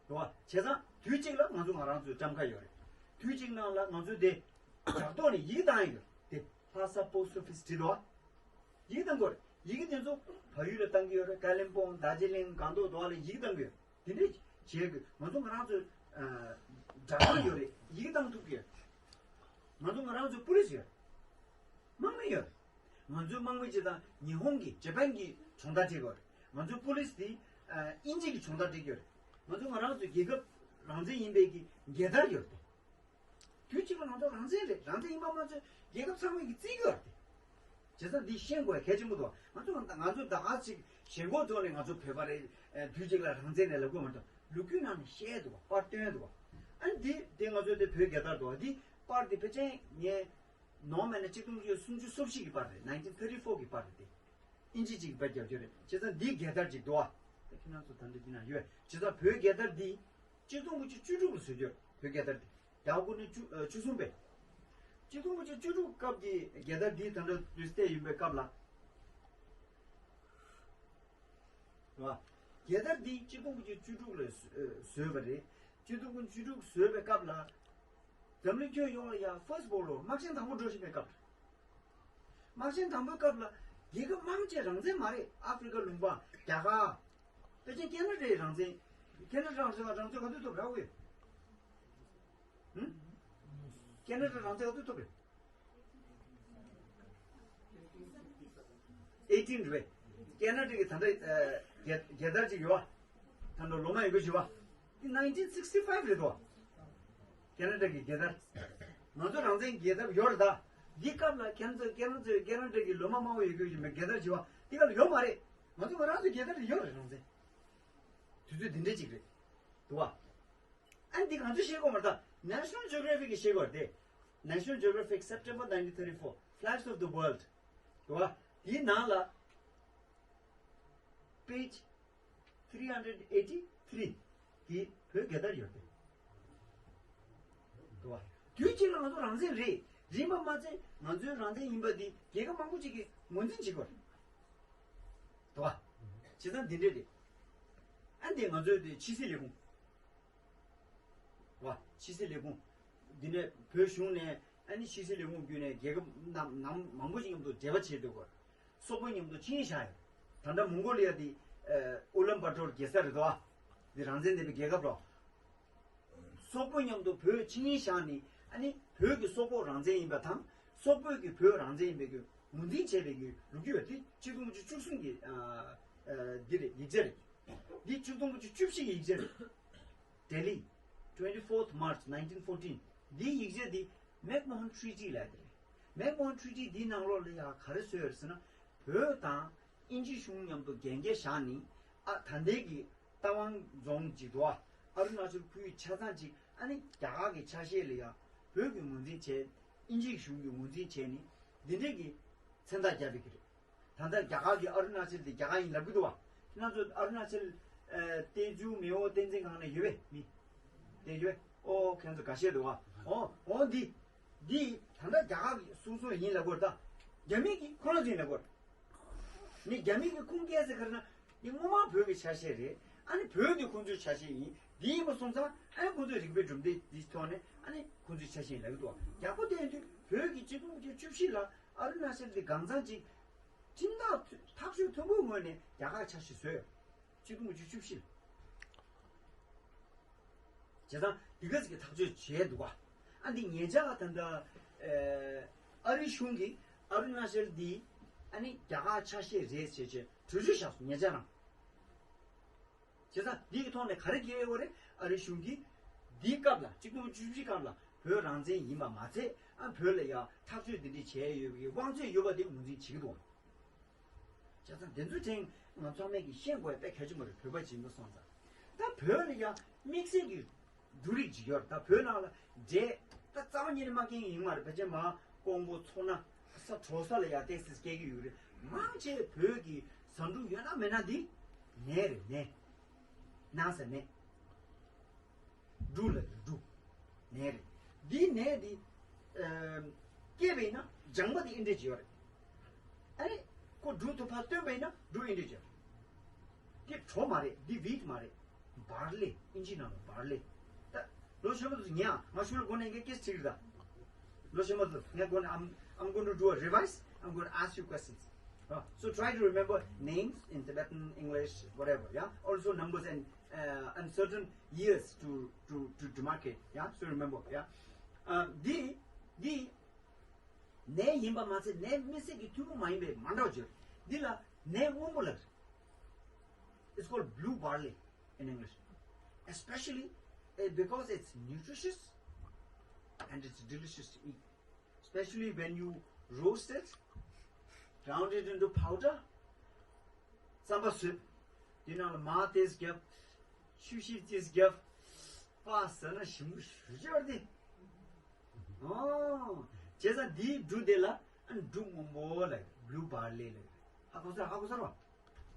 བ། བྱས་ཙང་དུས་གཅིག་ལ་ང་ཚོ་ང་རང་ཚོའི་གྲམ་ཁ་ཡོད་རེད། དུས་གཅིག་ནང་ལ་ང་ཚོའི་དེ་ལྗགས་ཐོག་ནས་ཡི་གེ་བཏང་ཡ་ཡོད་རེད། དེ་ལྷ་ས་པོ་སི་ཊི་ཨོ་ཕི་སི་བྲིས་འདུག་བ། ཡི་གེ་བཏང་དགོས་རེད། ཡི་གེ་དེ་ཚོ་བལ་ཡུལ་ལ་བཏང་གི་ཡོད་རེད། ཀ་ལིམ་པོང་དར་ཇི་ལིང་སྒང་ཏོག་དེ་པར་ལ་ཡི་གེ་བཏང་གི་ཡོད་རེད། དེ་འདྲས་བྱེད་དགོས། ང་ཚོ་ང་རང་ཚོའི་ཨ་དྲག་པོ་ཡོད་རེད། ཡི་གེ་བཏང་ཐུབ་ཀྱི་ཡོད། ང་ཚོ་ང་རང་ཚོའི་པུ་ལིས་ཡོད། དམག་མི་ཡོད། ང་ཚོའི་དམག་མི་སྤྱི་དང་ཉི་ཧོང་གི་ཇ་པན་གྱི་སྦྱོང་བརྡར་སྤྲད་ཀྱི་ཡོད་རེད། ང་ཚོའི་པུ་ལིས་དེ་ཨ་དབྱིན་ཇི་གི་སྦྱོང་བརྡར་སྤྲད་ཀྱི་ཡོད་རེད། ང་ཚོ་ང་རང་ཚོའི་རྒྱལ་ཁབ་རང་བཙན་ཡིན་པའི་གི་རྒྱལ་དར་ཡོད་རེད། དུས་གཅིག་ལ་ང་ཚོ་རང་བཙན་རེད། རང་བཙན་ཡིན་པ་མ་ཚད་རྒྱལ་ཁབ་ཚང་མས་ཀྱི་བརྩི་གི་ཡོད་རེད། བྱས་ཙང་འདི་ཤེས་དགོས་གལ་ཆེན་པོ་འདུག་ང་ཚོ་ང་ཚོ་ད་ག་ཅིག་ཞེན་ཁོག་ཐོག་ནས་ང་ཚོ་བོད་པ་རེད། ཨ་དུས་གཅིག་ལ་རང་བཙན་རེད་ལབ་དགོས་མ་གཏོགས་ལོ་རྒྱུས་ནང་ནས་བཤད་འདུག་པར་བཏོན་འདུག་ཨ་ནི་འདི་འདི་ང་ཚོ་འདི་བོད་རྒྱལ་དར་འདུག་འདི་པར་འདི་ཕལ་ཆེར་ངས་ནོར་མེད་ན་གཅིག་སྟོང་དགུ་བརྒྱ་སུམ་ཅུ་སོ་བཞི་གི་པར་རེད། ནའིན་ཊིན་ཐར་ཊི་ཕོར་གི་པར་རེད་དེ། དབྱིན་ཇི་གཅིག་དཔེ་རྒྱབ་རྒྱུ་རེད། བྱས་ཙང་འདི་རྒྱལ་དར་གཅིག་འདུག་ཨ། ད་ཁྱེད་རང་ཚོ་ད་འདི་འདི་ན་ཡོད། བྱས་ཙང་བོད་རྒྱལ་དར་འདི་གཅིག་སྟོང་དགུ་བརྒྱ་བཅུ་དྲུག་ལ་བཟོས་རྒྱུ་བོད་རྒྱལ་དར་འདི། རྒྱ་དགུ་ནས་བཅུ་ཨ་བཅུ་གསུམ་པའི། གཅིག་སྟོང་དགུ་བརྒྱ་བཅུ་དྲུག་སྐབས་ཀྱི་རྒྱལ་དར་འདི་ད་ལྟ་དུས་བལྟས་ཡིན་པའི་སྐབས་ལ། རེད་བ། རྒྱལ་དར་འདི་གཅིག་སྟོང་དགུ་བརྒྱ་བཅུ་དྲུག་ལ་བཟོས་པ་རེད། གཅིག་སྟོང་དགུ་བརྒྱ་བཅུ་དྲུག་བཟོས་པའི་སྐབས་ལ། འཛམ་གླིང་ཁྱོན་ཡོངས་ལ་ཡ་ཕར་སི་ཝརལ་ཌི་དམག་ཆེན་དང་པོ་འགྲོ་བཞིན་པའི་སྐབས་རེད། དམག་ཆེན་དང་པོའི་སྐབས་ལ་རྒྱལ་ཁབ་མང་ཆེ་རང་བཙན་མ་རེད། ཨ་ཧྥེ་རི་ཀ་ལུང་པ། རྒྱ་གར། ཕལ་ཆེར་ཁེ་ན་ཌའི་རང་བཙན། ཁེ་ན་ཌ་རང་བཙན་རང་བཙན་ག་དུས་ཐོབ་རེད་ཨོ་ཡོད། ཧུམ། ཁེ་ན་ཌ་རང་བཙན་ག་དུས་ཐོབ་རེད། ཨེ་ཊིན་རེད། ཁེ་ན་ཌ་གི་ད་ལྟ་ཨ་རྒྱལ་རྒྱལ་དར་ཅིག་ཡོད་པ། ད་ལྟ་ལོ་མ་ཡོད་གི་ཞུ་བ། འདི་ནའིན་ཊིན་སིག་སི་ཕའིབ་རེད་དོ། ཁེ་ན་ཌ་གི་རྒྱལ་དར། ང་ཚོ་རང་བཙན་རྒྱལ་དར་ཡོད་རེད་ད། འདི་སྐབས་ལ་ཁྱེད་ཚོ་ཁྱེད་རང་ཚོའི་ཁེ་ན་ཌ་གི་ལོ་མ་དམར་པོ་ཡོད་གི་ཞུ་མེད་རྒྱལ་དར་ཞུ་བ། འདི་སྐབས་ལ་ཡོད་མ་རེད། ང་ཚོ་ང་རང་ཚོའི་རྒྱལ་དར་ཡོད་རེད་རང་བཙན། དུས་ཚོད་འདི་འདྲ་ཅིག་རེད། འདུག་བ། ཨ་འདི་གང་ཚོད་ཤེས་དགོས་མ་རེད་ད། National Geographic གི་ཤེས་དགོས་རེད་དེ། National Geographic September nineteen thirty-four Flags of the World འདུག་བ། དེའི་ནང་ལ་page three hundred eighty three གི་བོད་རྒྱལ་དར་ཡོད་རེད། འདུག་བ། དུས་གཅིག་ལ་ང་ཚོ་རང་བཙན་རེད། རིན་པ་མ་ཚད་ང་ཚོའི་རང་བཙན་ཡིན་པ་འདི་རྒྱལ་ཁབ་མང་པོ་ཅིག་གིས་ངོས་འཛིན་བྱེད་དགོས་རེད། འདུག་བ། བྱས་ཙང་འདི་འདྲས་རེད། ཨ་འདི་ང་ཚོའི་དེ་ཕྱི་སྲིད་ལས་ཁུངས། བ། ཕྱི་སྲིད་ལས་ཁུངས། འདི་ནས་བོད་གཞུང་ནས་ཨ་ནི་ཕྱི་སྲིད་ལས་ཁུངས་བརྒྱུད་ནས་རྒྱལ་ཁབ་རྣམས་ནང་མང་པོ་ཞིག་མཉམ་དུ་འབྲེལ་བ་བྱེད་འདོད་སྐོར། སོག་པོ་མཉམ་དུ་ཆིངས་ཡིག་བཞག་ཡོད། ད་ལྟ་མོང་གོ་ལི་ཡ་དེ་ཨུ་ལན་བ་ཏོར་རྒྱལ་ས་རེད་དོ། འདི་རང་བཙན་ལྡན་པའི་རྒྱལ་ཁབ་རོ། སོག་པོ་མཉམ་དུ་བོད་ཆིངས་ཡིག་བཞག་ནས་ཨ་ནི་བོད་ཀྱི་སོག་པོ་རང་བཙན་ཡིན་པ་དང་སོག་པོས་ཀྱི་བོད་རང་བཙན་ཡིན་པའི་གི་ངོས་འཛིན་བྱས་པའི་གི་ལོ་རྒྱུས་ཡོད་དེ་གཅིག་སྟོང་དགུ་བརྒྱ་བཅུ་གསུམ་གི་ཨ་ཨ་འདི་རེད་ཡིག་ཆ་རེད། འདི་གཅིག་སྟོང་དགུ་བརྒྱ་བཅུ་བཞི་གི་ཡིག་ཆ་རེད། Delhi, twenty-fourth March nineteen fourteen འདིའི་ཡིག་ཆ་འདི་Macmahon Treaty ལབ་ཡ་དེ་རེད། Macmahon Treaty འདིའི་ནང་ལོགས་ལ་ཡ་ག་རེ་བཟོས་ཡོད་ཟེར་ན། བོད་དང་དབྱིན་ཇི་གཞུང་མཉམ་དུ་གན་རྒྱ་བཞག་ནས་ཨ་ད་ལྟའི་གི་རྟ་དབང་རྫོང་གཅིག་འདུག་ཨ། ཨ་རུ་ན་ཅལ་ཁུལ་ཆ་ཚང་གཅིག་ཨ་ནི་རྒྱ་གར་གི་ཆ་ཤས་ལ་ཡ་བོད་ཀྱི་ངོས་འཛིན་བྱས། དབྱིན་ཇི་གཞུང་གི་ངོས་འཛིན་བྱས་ནས་འདི་འདྲས་ཀྱི་མཚན་རྟགས་བརྒྱབ་པའི་གི་རེད། ད་ལྟ་རྒྱ་གར་གྱི་ཨ་རུ་ན་ཅལ་དེ་རྒྱ་གར་ཡིན་ལབ་གི་འདུག་བ། ཁྱེད་རང་ཚོ་ཨ་རུ་ན་ཅལ་ཨ་ཏེ་ཇུ་མེའོ་བསྟན་འཛིན་སྒང་ནས་ཡོད་པས་མི། དེ་ཡོད་པས་ཨོ་ཁྱེད་རང་ཚོ་ག་ཤེད་འདུག་བ། ཨོ་ཨོ་འདི། འདི་ད་ལྟ་རྒྱ་གར་གྱི་སོ་སོ་ཡིན་ལབ་དགོས་རེད་ད། རྒྱ་མི་གིས་ཁོ་རང་ཚོ་ཡིན་ལབ་དགོས་རེད། ནི་རྒྱ་མི་གིས་ཁུངས་སྐྱེལ་ཟེར་ག་རེ་ན། འདི་སྔོན་མ་བོད་ཀྱི་ཆ་ཤས་རེད། ཨ་ནི་བོད་འདི་ཁོང་ཚོའི་ཆ་ཤས་ཡིན། འདི་ཡིན་པ་སོང་ཙང་ཨ་ནི་ཁོང་ཚོའི་རིག་པའི་གྲུབ་འབྲས་འདི་ཐོག་ནས་ཨ་ནི་ཁོང་ཚོའི་ཆ་ཤས་ཡིན་ལབ་ཀྱི་འདུག་བ། ཡག་པོ་བལྟས་ཡོང་དུས་བོད་ཀྱི་གཅིག་སྟོང་དགུ་བརྒྱ་བཅུ་བཞི་ལ་ཨ་རུ་ན་ཅལ་འདི་གང་ཚང་ཅིག་ཁྲིམས་ཐག་ཐག་གཅོད་མཐོན་པོའི་ངོས་ནས་རྒྱ་གར་ཆ་ཤས་བཟོས་ཡོད། གཅིག་སྟོང་དགུ་བརྒྱ་བཅུ་བཞི་ལ། བྱས་ཙང་འདི་ག་ཅིག་གི་ཐག་གཅོད་བྱས་འདུག་ག་ཨ་འདི་ཉེ་ཆར་ད་ལྟ་ཨ་རི་གཞུང་གིས་ཨ་རུ་ན་ཅལ་འདི་ཨ་ནི་རྒྱ་གར་ཆ་ཤས་རེད་ཟེར་བྱས་གྲོས་ཆོད་བཞག་སོང་ཉེ་ཆར་རང་། བྱས་ཙང་འདི་གི་ཐོག་ནས་ག་རེ་བཀལ་ཡོད་རེད། ཨ་རི་གཞུང་གིས་འདིའི་སྐབས་ལ་གཅིག་སྟོང་དགུ་བརྒྱ་བཅུ་བཞི་སྐབས་ལ་བོད་རང་བཙན་ཡིན་པ་མ་ཚད་ཨ་བོད་ལ་ཡང་ཐག་གཅོད་འདི་འདྲ་བྱས་ཡོད་པའི་དབང་ཚད་ཡོད་པ་དེ་ངོས་འཛིན་བྱེད་ཀྱི་འདུག་བྱས་ཙང་དེ་ཚོའི་ཕྲན་ང་ཚང་མས་ཀྱི་ཤེས་དགོས་པ་དཔེ་གལ་ཆེན་པོ་རེད། བོད་པ་ཡིན་པ་སོང་ཙང་། ད་བོད་ལ་ཡང་དམིགས་བསལ་གྱི་འབྲུ་རིགས་ཅིག་ཡོད་རེད། ད་བོད་ནང་ལ་འབྲས་ད་རྩ་བ་ཉིད་ནས་མ་སྐྱེ་མཁན་ཡིན་མ་རེད། ཕལ་ཆེར་མར་ཀོང་པོ་མཚོ་སྣ་ས་དྲོ་ས་ལ་ཡང་ཏོག་ཙམ་སྐྱེ་གི་ཡོད་རེད། མང་ཆེ་བོད་ཀྱི་ཟ་འབྲུ་ཡོད་ན་མེད་ན་འདི་ནས་རེད་ནས། ནས་ཟེར་ནས། འབྲུ་ལ་འབྲུ། ནས་རེད། འདི་ནས་འདི། ཨ་སྐྱེས་པ་ཡིན་ན་ལྗང་པ་འདི་ཨེ་འདྲས་ཅིག་ཡོད་རེད། ཨ་རེ། ཁོ་འབྲུ་དུ་ཕར་བཏོན་པ་ཡིན་ན་འབྲུ་ཨིན་ཌི་ཇར། འདི་གྲོ་མ་རེད། འདི་ཝིཊ་མ་རེད། བར་ལེ། ཨིན་ཇི་ནང་ལ་བར་ལེ། ད་ལོ་གཞོན་པ་ཚོ་ཉན་ཨ། ང་ཤུལ་ལ་གོ་ནས་ངས་ཀེ་སི་དྲིས་རེད་ད། ལོ་གཞོན་པ་ཚོ་ངས་གོ་ནས། I'm, I'm going to do a revise. I'm going to ask you questions. Uh, so try to remember names in Tibetan, English, whatever, yeah? Also numbers and, uh, and certain years to, to, to demarcate, yeah? So remember, yeah? Uh, འདི་འདི་ནས་ཡིན་པ་མ་ཚད་ནས་དམིགས་བསལ་གྱི་ཐུན་མོང་མ་ཡིན་པའི་མ་འདྲ་བ་བརྗོད། འདི་ལ་ནས་སྔོན་པོ་ལབ། It's called blue barley in English. Especially, eh, because it's nutritious and it's delicious to eat. Especially when you roast it, ground it into powder. རྩམ་པ་བཟོས། དེ་ནང་ལ་མར་ཏོག་ཙམ་བརྒྱབ། ཆུ་ཤེལ་ཏོག་ཙམ་བརྒྱབ། པ་ཟ་ན་ཞིམ་པོ་ཞེ་པོ་ཅིག་ཡོད་རེད། ཨོ། བྱས་ཙང་འདིའི་འབྲུ་དེ་ལ་ཨ་འབྲུ་སྔོན་པོ་ལབ། blue barley ལབ། ཧ་གོ་ས། ཧ་གོ་ས་རེད་བ།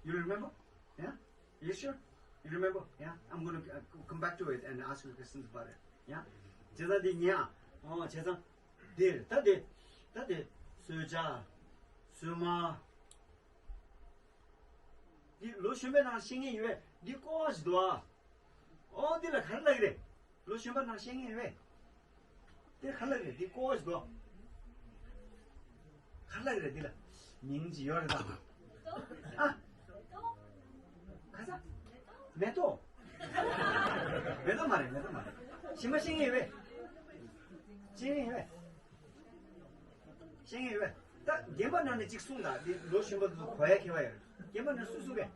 You remember? Yeah? You sure? You remember? Yeah? I'm gonna, uh, come back to it and ask you questions about it. Yeah? བྱས་ཙང་འདི་ཉན་ཨ། ཨོ། བྱས་ཙང་འདིར་ད་དེ། ད་དེ་གསོལ་ཇ། གསོལ་མ། འདི་ལོ་གཞོན་པའི་ནང་ཤེས་མཁན་ཡོད་པས། འདི་ཀོ་བ་ཞིག་འདུག་ཨ། ཨོ། འདི་ལ་ག་རེ་ལབ་ཀྱི་རེད། ལོ་གཞོན་པ་ནང་ཤེས་མཁན་ཡོད་པས། འདི་ག་རེ་ལབ་ཀྱི་རེད། འདི་ཀོ་བ་ཞིག་འདུག་ཨ། ག་རེ་ལབ་ཀྱི་རེད། འདི་ལ་མིང་ཅིག་ཡོད་རེད་ད། ཨ། ག་ས། མེ་ཏོག་མེ་ཏོག་མ་རེད། མེ་ཏོག་མ་རེད། གཞན་པ་ཤེས་མཁན་ཡོད་པས། ཤེས་མཁན་ཡོད་པས། ཤེས་མཁན་ཡོད་པས། ད་རྒན་པ་ནང་ནས་གཅིག་གསུངས་དང་། འདི་ལོ་གཞོན་པ་ཚོ་གོ་ཡ་ཁྱད་པར་ཡོད་རེད། རྒན་པ་ནང་སུ་གསུངས་པས།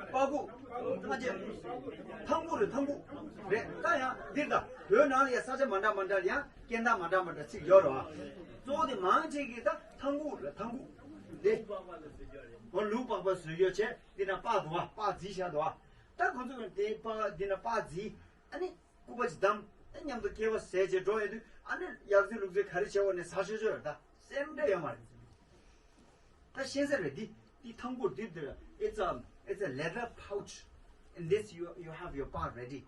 པ་ཀུ། ཨ་ཅེ། ཐང་ཀུ་རེད། ཐང་ཀུ་རེད། ད་ཡང་འདིར་ད་བོད་ནང་ལ་ཡ་ས་ཆ་མ་འདྲ་མ་འདྲ་ལ་ཡང་སྐད་བརྡ་མ་འདྲ་མ་འདྲ་ཅིག་ཡོད་རེད་བ། གཙོ་བོ་དེ་མང་ཆེ་གིས་ད་ཐང་ཀུ་རེད། ཐང་ཀུ་དེ། ཨོ། ལུག་པགས་པ་བཟོས་ཡོད་བྱས། འདི་ན་པགས་འདུག་བ། པགས་བརྫིས་བཞག་འདུག་བ། ད་ཁོ་ཚོ་གིས་དེ་པགས། འདི་ན་པགས་བརྫིས། ཨ་ནི་སྐུད་པ་ཅིག་བསྡམས། ཨ། མཉམ་དུ་སྐྱེལ་བ་ཟས་བྱས་འགྲོ་ཡོང་དུས། ཨ་ནི་ཡག་ཚུལ་ལུག་ཚུལ་ག་རེ་བྱས་པ་ནས་ཟ་ཆོག་ཆོག་ཡོད་རེད། ད་སེམས་ཁྲལ་ཡོད་མ་རེད། ད་ཤེས་ས་རེད། འདི་འདི་ཐང་ཀུ་འདི་འདི། It's a, it's a leather pouch. In this you, you have your པགས་ready.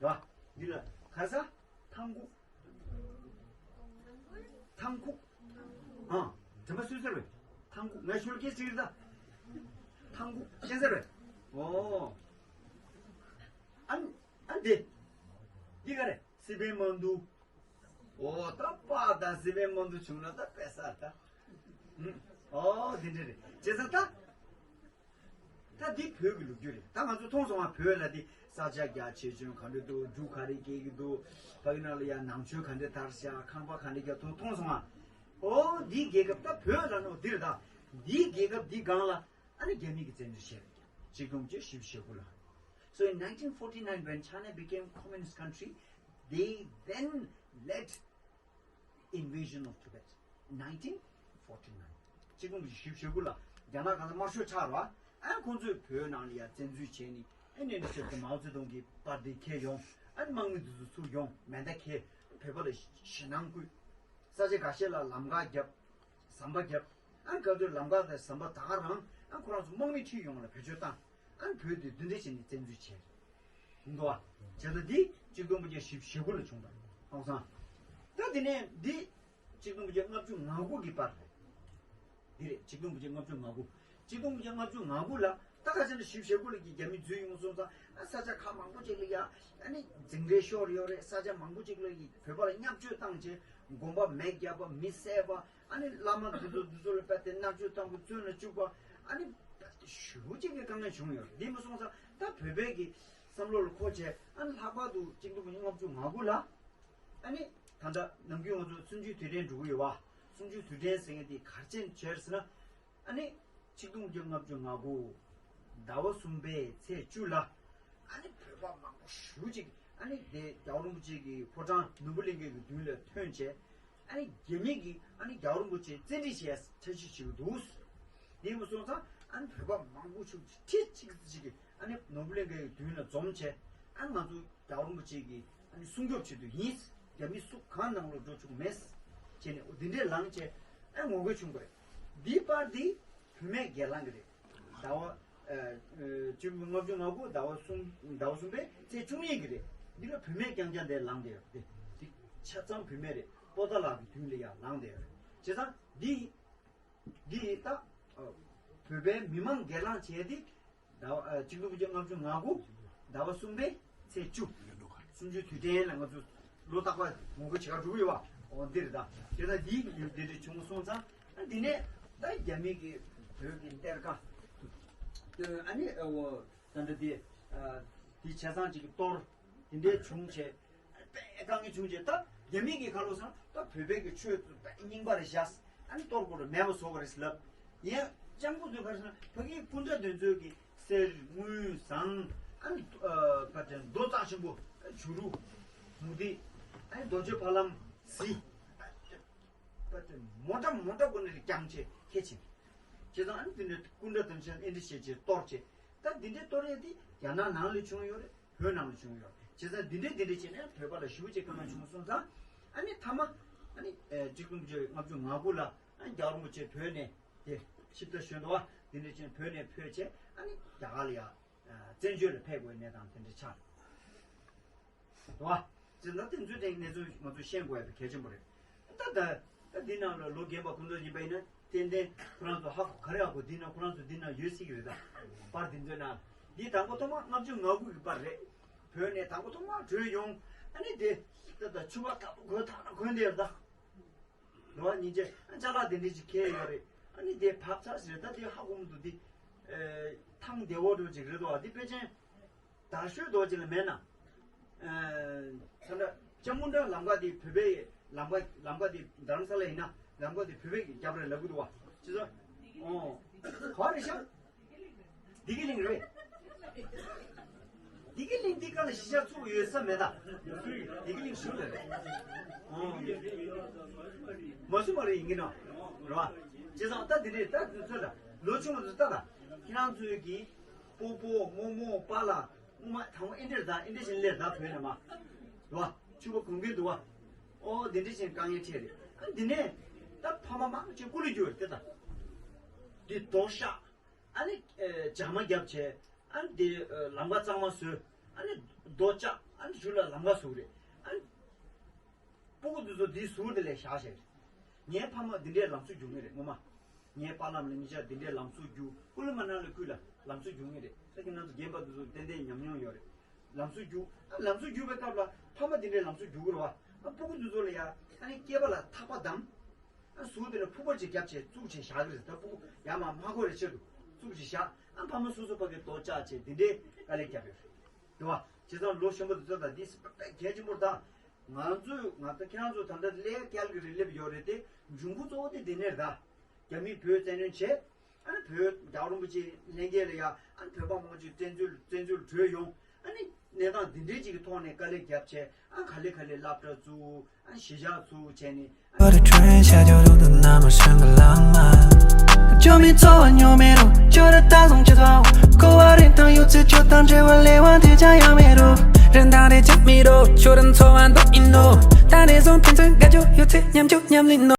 རེད་བ། འདི་ལ་ག་རེ་ཟེར། ཐང་ཀུ། ཐང་ཀུ། ཨ། དྲན་པ་གསོས་ས་རེད། ཐང་ཀུ། ངས་ཤུལ་སྐད་ཅིག་རེད་ད། ཐང་ཀུ་ཤེས་ས་རེད། ཨོ། ཨ་ནི། ཨ། འདི་འདི་ག་རེ། སི་པན་མ་འདུག་ཨོ། ད་པགས་དང་སི་པན་མ་འདུག་བྱུང་ན་ད་དཔེ་ཟ་ད། ཨོ། དེ་འདྲ་རེད། བྱས་ཙང་ད། ད་འདི་བོད་ཀྱི་ལོ་རྒྱུས་རེད། ད་ང་ཚོ་མཐོང་སོང་ང་། བོད་ལ་འདི་ས་ཆ་རྒྱ་ཆེ་ཆུང་ག་འདྲ་འདུག་འབྲུ་ག་རེ་སྐྱེ་གི་འདུག་ཕ་གི་ནང་ལ་ཡ་ནང་ཆོས་ག་འདྲ་དར་ཤག་ཁང་པ་ག་འདྲ་རྒྱག་འདུག་མཐོང་སོང་ང་། ཨོ། འདིའི་རྒྱལ་ཁབ་ད་བོད་ལ་ནོ་འདི་རེད་ད། འདིའི་རྒྱལ་ཁབ་འདི་སྒང་ལ་ཨ་ནི་རྒྱ་མི་གིས་བཙན་འཛུལ་བྱས་རེད། གཅིག་སྟོང་དགུ་བརྒྱ་བཞི་བཅུ་ཞེ་དགུ་ལ། So in nineteen forty-nine, when China became communist country, they then led invasion of Tibet. Nineteen forty-nine. གཅིག་སྟོང་དགུ་བརྒྱ་བཞི་བཅུ་ཞེ་དགུ་ལ་རྒྱ་ནག་གང་ལ་དམར་ཤོག་ཆགས་ར། ཨ། ཁོང་ཚོས་བོད་ནང་ལ་ཡ་བཙན་འཛུལ་བྱས་ནས། ཨ་ནི་ནི་ཆེད་དུ་མའོ་ཙེ་ཏུང་གི་པར་འདི་འཁྱེར་ཡོང་། ཨ་ནི་དམག་མི་འདི་ཚོ་ཚུར་ཡོང་མེ་མདའ་འཁྱེར། བོད་པ་ལ་ཞེད་སྣང་བསྐུལ། ས་ཆ་འགའ་ཤས་ལ་ལམ་ཁ་བརྒྱབ། ཟམ་པ་བརྒྱབ། ཨ་ནི་སྐབས་དེར་ལམ་ཁ་དང་ཟམ་པ་ད་ག་རང་། ཨ་ནི་ཁོ་རང་ཚོ་དམག་མི་ཁྲིད་ཡོང་ལ་བེད་སྤྱོད་བཏང་། ཨ་ནི་བོད་དེ་འདི་འདྲ་བྱས་ནས་བཙན་འཛུལ་བྱས། འདུག་བ། བྱས་ཙང་འདི་གཅིག་སྟོང་དགུ་བརྒྱ་བཞི་བཅུ་ཞེ་དགུ་ལ་བྱུང་བ་རེད། ཧང་སང་། ད་དེ་ནས་འདི་གཅིག་སྟོང་དགུ་བརྒྱ་ལྔ་བཅུ་ང་དགུ་གི་པར་རེད། འདི་རེད། གཅིག་སྟོང་དགུ་བརྒྱ་ལྔ་བཅུ་ང་དགུ། གཅིག་སྟོང་དགུ་བརྒྱ་ལྔ་བཅུ་ང་དགུ་ལ། ད་ག་ཅི་འདྲ་བཞི་བཅུ་ཞེ་དགུ་ལ་གི་རྒྱ་མི་འཛུལ་ཡོང་སོང་ཙང་། ཨ། ས་ཆ་ཁག་མང་པོ་ཅིག་ལ་ཡ། ཨ་ནི་འཛིང་རེས་ཤོར་ཡོད་རེད། ས་ཆ་མང་པོ་ཅིག་ལ་ཡི་བོད་པ་ལ་བརྙས་བཅོས་བཏང་བྱས། དགོན་པ་མེ་བརྒྱབ་པ། མི་བསད་པ། ཨ་ནི་བླ་མ་འདི་ཚོ་འདི་ཚོ་ལ་དཔེ་དེ་མནར་གཅོད་བཏང་པ། བཙོན་ལ་བཅུག་པ། ཨ་ནི་ཞེ་པོ་ཅིག་གི་དཀའ་ངལ་བྱུང་ཡོད་རེད། འདི་མ་སོང་ཙང་ད་བོད་པའི་གི་བསམ་བློ་ལ་འཁོར་བྱས། ཨ་ནི་ལྷག་པར་དུ་གཅིག་སྟོང་དགུ་བརྒྱ་ལྔ་བཅུ་ང་དགུ་ལ། ཨ་ནི་ད་ལྟ་ནམ་རྒྱུན་ང་ཚོ་གསུམ་བཅུའི་དུས་དྲན་འགྲོ་གི་ཡོད་བ། གསུམ་བཅུའི་དུས་དྲན་ཟེར་མཁན་དེ་ག་རེ་བྱས་ཟེར་ན། ཨ་ནི་གཅིག་སྟོང་དགུ་བརྒྱ་ལྔ་བཅུ་ང་དགུ་ཟླ་བ་གསུམ་པའི་ཚེས་བཅུ་ལ། ཨ་ནི་བོད་པ་མང་པོ་ཞེ་པོ་ཅིག་ཨ་ནི་དེ་རྒྱལ་བ་རིན་པོ་ཆེ་གི་ཕོ་བྲང་ནོར་བུ་གླིང་གའི་གི་མདུན་ལ་ཐོན་བྱས། ཨ་ནི་རྒྱ་མི་གིས་ཨ་ནི་རྒྱལ་བ་རིན་པོ་ཆེ་བཙན་ཁྲིད་བྱས་འཆར་གཞི་བྱེད་ཀྱི་འདུག་དེ་མ་སོང་ཙང་ཨ་ནི་བོད་པ་མང་པོ་ཞེ་པོ་ཅིག་ཁྲི་གཅིག་ཙམ་ཅིག་གིས་ཨ་ནི་ནོར་བུ་གླིང་གའི་གི་མདུན་ལ་འཛོམས་བྱས། ཨ་ནི་ང་ཚོ་རྒྱལ་བ་རིན་པོ་ཆེ་གི་ཨ་ནི་སྲུང་སྐྱོབ་ཆེད་དུ་ཡིན། རྒྱ་མི་སུ་གང་ནང་ལོགས་འགྲོ་བཅུག་མེད་ཟེར་བྱས་ནས། འོ། འདི་འདྲས་ལངས་བྱས། ཨ། ངོ་རྒོལ་བྱུང་བ་རེད། འདི་པར་འདི་བུད་མེད་སྒེར་ལངས་ཀྱི་རེད། ཟླ་བ། ཨ། ཨ། བཅུ། ལྔ་བཅུ་ང་དགུ་ཟླ་བ་གསུམ། ཟླ་བ་གསུམ་པའི་ཚེས་བཅུ་གཉིས་ཀྱི་རེད། འདི་ལ་བུད་མེད་རྐྱང་རྐྱང་དེ་ལངས་བསྡད་ཡོད་རེད། འདི་ཆ་ཚང་བུད་མེད་རེད། པོ་ཏཱ་ལ་གི་དུས་ལ་ཡང་ལངས་བསྡད་ཡོད་རེད། བྱས་ཙང་འདི་འདི་ད་ཨ་བོད་པའི་མི་མང་སྒེར་ལངས་བྱས་ཏེ་ཟླ་བ་ཨ་ཆིག་སྟོང་དགུ་བརྒྱ་ལྔ་བཅུ་ང་དགུ་ཟླ་བ་གསུམ་པའི་ཚེས་བཅུ། གསུམ་བཅུའི་དུས་དྲན་ལ་ང་ཚོ་ལོ་རྟག་པར་ངོ་རྒོལ་བྱེད་གར་འགྲོ་གི་ཡོད་པ། འོ་འདིར་ད་དེ་ད་འདི་འདི་འདྲ་བྱུང་སོང་ཙང་། ཨ་འདི་ནས་ད་རྒྱ་མི་གི་བོད་ཀྱི་གཏེར་ཁ་ཨ་ནི་འོ་ད་འདྲ་དེ་ཨ་དེ་བྱས་ཙང་ཅིག་གཏོར་དེ་འདྲའི་བྱུང་བྱས། དཔེ་དཀའ་ངལ་བྱུང་རྗེས་ད་རྒྱ་མི་གི་ཁ་ལོ་སང་ད་བོད་པའི་གི་ཆོས་དཔེ་རྙིང་པ་རེད་བཞག་ཨ་ནི་གཏོར་དགོས་རེད། མེད་པ་བཟོ་དགོས་རེད་ལབ། ཡང་སྤྱང་པོ་ཚོའི་ཁ་སང་ཕ་གིའི་སྐུ་འདྲ་དེ་ཚོའི་གི་གསེར་དངུལ་ཟངས་ཨ་ནི་ཨ་པ་ཏྲེ་རྡོ་རྩ་ཆེན་པོ་བྱུ་རུ་མུ་ཏིག་ཨ་ནི་རྡོ་རྗེ་ཕ་ལམ་གཟི་པ་ཏྲེ་མོ་འདྲ་མོ་འདྲ་པོ་ནས་རྒྱང་ཆེ་ཁྱེད་ཆེ། བྱས་ཙང་ཨ་ནི་དེ་འདྲའི་སྐུ་འདྲ་དེ་ཚོ་ཨེ་འདྲ་བྱས་བྱས་གཏོར་བྱས། ད་འདི་འདྲའི་གཏོར་ཡས་དེ་རྒྱ་ནག་ནང་ལ་བྱུང་ཡོད་རེད། བོད་ནང་ལ་བྱུང་ཡོད་རེད། བྱས་ཙང་འདི་འདྲའི་འདི་འདྲའི་བྱས་ནས་བོད་པ་ལ་ཞེ་པོ་ཅིག་དཀའ་ངལ་བྱུང་སོང་ཙང་། ཨ་ནི་མཐའ་མ་ཨ་ནི་ཨེ་ཆིག་སྟོང་དགུ་བརྒྱ་ལྔ་བཅུ་ང་དགུ་ལ་ཨ་ནི་རྒྱལ་བ་རིན་པོ་ཆེ་བོད་ནས་དེ་ཆིབས་རྟ་ཞོན་འདུག་བ། འདི་འདྲའི་བྱས་ནས་བོད་ནས་ཕེབས་བྱས་ཨ་ནི་རྒྱ་གར་ལ་ཡ་ཨ་བཙན་བྱོལ་ལ་ཕེབས་དགོས་གནས་སྟངས་དེ་འདྲ་ཆགས། རེད་བ། ཅེས་ན་དེ་ཚོའི་སྟེང་གནས་ཚུལ་ང་ཚོས་ཤེས་དགོས་ཡ་དེ་གལ་ཆེན་པོ་རེད། ད་ད་ད་འདི་ནང་ལ་ལོ་རྒན་པ་ཁོང་ཚོ་ཡིན་པ་ཡིན་ན་ཏན་ཏན་ཁོ་རང་ཚོ་ཧ་གོ་ག་རེ་ཧ་གོ། འདི་ན་ཁོ་རང་ཚོ་འདི་ན་ཡོད་སྲིད་ཀྱི་རེད། ད་པར་འདི་ཚོའི་ནང་འདི་དང་པོ་ཐོག་མ་ལྔ་བཅུ་ང་དགུ་གི་པར་རེད། བོད་ནས་དང་པོ་ཐོག་མ་བྲོས་ཡོང་། ཨ་ནི་དེ་ད་ད་ཕྱུ་པ་དཀར་པོ་གོན་ཐག་ན་གོན་བསྡད་ཡོད་ད། རེད་བ། སྙིང་རྗེ། ཨ་ཅ་ལག་དེ་འདྲ་ཅིག་ཁྱེར་ཡོད་རེད། ཨ་ནི་དེ་བབས་ཚར་ཟེར། ད་དེ་ཧ་གོ་མི་འདུག་དེ་ཨེ་ཐང་བདེ་བོ་འདྲ་ཅིག་རེད་དོ། དེ་དཔེ་ཅན་དར་ཤོས་འདྲ་ཅིག་ལ་མེད་ན། ཨེ་ད་ལྟ་ལྕམ་མོ་འདྲ་ལམ་ཁ་དེ་བོད་པའི་ལམ་ཁ་ལམ་ཁ་དེ་རྡ་རམ་ས་ལ་ཡིན་ན་ལམ་ཁ་དེ་བོད་པའི་རྒྱབ་རེད་ལབ་གི་འདུག་བ། ཅི་ཟེར། ཨོ་ག་རེ་ཤག་བདེ་སྐྱིད་གླིང་རེད། བདེ་སྐྱིད་གླིང་འདི་ག་ལ་གཞིས་ཆགས་ཚུགས་ཡོད་ས་མེད་ད། བདེ་སྐྱིད་གླིང་ཞུ་ལ་རེད། ཨོ། མ་སུ་མ་རེད་ཡིན་གྱི་ནོ། རེད་བ། བྱས་ཙང་ད་འདི་འདྲས་ད་འདི་ཚོ་ལ་ལོ་ཆུང་བ་ཚོ་ད་ད་ཁྱེད་རང་ཚོའི་གི་སྤོ་སྤོ་རྨོ་རྨོ་པཱ་ལགས་རྨོ་མ་དང་པོ་ཨེ་འདྲས་ད་ཨེ་འདྲས་བཞིན་ལས་ད་བོད་ནས་མ། རེད་བ། ཕྱུ་པ་གོན་གྱིན་འདུག་བ། ཨོ་འདི་འདྲས་བཞིན་དཀའ་ངལ་འཕྲད་རེད། ཨ་འདི་ནས་ད་ཕ་མ་མང་ཆེ་སྐུ་ལུས་རྒྱུ་རེད་དེ་ད། འདི་རྡོ་བཤགས། ཨ་ནི་ཨེ་སྦྱར་མ་བརྒྱབ་བྱས། ཨ་ནི་དེ་ཨེ་ལམ་ཁ་གཙང་མ་བཟོས། ཨ་ནི་རྡོ་བཅག་ཨ་ནི་གཞུག་ལ་ལམ་ཁ་བཟོ་གི་རེད། ཨ་ནི་སྤུ་གུ་འདི་ཚོ་འདི་ཟུར་དེ་ལས་བཞག་བྱས་རེད། ངའི་ཕ་མ་འདི་འདྲའི་ལམ་སྲོལ་རྒྱུག་ངེས་རེད་ངོ་མ། ངའི་པཱ་ལགས་ལ་ཉིན་ཞག་འདི་འདྲའི་ལམ་སྲོལ་རྒྱུག་ཀུ་ལུ་མ་ན་ལ་ཁུལ་ལ་ལམ་སྲོལ་རྒྱུག་ངེས་རེད། ས་ཁྱེད་རྣམ་ཚོ་རྒན་པ་འདི་ཚོ་ཏན་ཏན་ཉམས་མྱོང་ཡོད་རེད། ལམ་སྲོལ་རྒྱུག་ཨ་ལམ་སྲོལ་རྒྱུག་པའི་སྐབས་ལ་ཕ་མ་འདི་འདྲའི་ལམ་སྲོལ་རྒྱུག་གི་རེད་བ། ཨ་སྤུ་གུ་འདི་ཚོ་ལ་ཡ་ཨ་ནི་སྐེད་པ་ལ་ཐག་པ་བསྡམས། ཨ་ཟུར་དེ་ལ་ཕུག་པ་ཅིག་བརྒྱབ་བྱས་བཙུགས་བྱས་བཞག་གི་རེད། ད་ཕུག་ཡར་མར་མ་འགོར་བའི་ཆེད་དུ་བཙུགས་བྱས་བཞག་ཨ་ཕ་མ་སོ་སོ་ཕ་གིར་རྡོ་བཅག་བྱས་འདི་འདྲའི་དཀའ་ལས་བརྒྱབ་ཡོད་རེད། རེད་བ། བྱས་ཙང་ལོ་གཞོན་པ་འདི་ཚོ་དང་འདི་སྲིད་པ་དཔེ་གལ་ཆེན་པོ་རེད་ད། ང་ཚོས་ང་ཚོ་ཁྱེད་རང་ཚོ་ད་ལྟ་ཀླད་ཀར་གྱི་རིང་སླེབས་ཡོད་རེད་དེ། འབྱུང་ཁུངས་གཙོ་བོ་དེ་འདི་ནས་རེད་ད། རྒྱ་མིས་བོད་བཙན་གནོན་བྱས། ཨ་ནི་བོད་རྒྱལ་བ་རིན་པོ་ཆེ་ལྷན་རྒྱས་ལ་ཡ་ཨ་ནི་བོད་པ་མང་ཆེ་བཙན་འཛུལ་བཙན་འཛུལ་བྲོས་ཡོང་། ཨ་ནི་གནས་སྟངས་འདི་འདྲའི་ཅིག་གི་ཐོག་ནས་དཀའ་ལས་བརྒྱབ་བྱས། ཨ་ག་ལེ་ག་ལེ་སློབ་གྲྭ་བཙུགས། ཨ་གཞིས་ཆགས་བཙུགས་བྱས་ནས། བར་ཁྲོན་ཤ་ཇོ་རུ་དུ་ན་མ་ཤང་ག་ལང་མ། ཇོ་མི་ཚོ་བ་ཉོ་མེ་རོ། ཇོ་ར་ད་སོང་ཆེ་ཚོ། ཀོ་བ་རིན་ཐང་ཡོད་ཚེ་ཇོ་དང་འབྲེལ་བ་ལེ་བ་དེ་ཅང་ཡང་མེ་རོ། རིན་ཐང་རེ་ཅང་མེ་རོ། ཇོ་ར་འཚོ་བ་འདོད་ཡིན་ནོ། ད་ནས་བཟུང་ཕན་ཚུན་དགའ་ཇོ་ཡོད་ཚེ་མཉམ་ཇོ་མཉམ་ལེན་ནོ།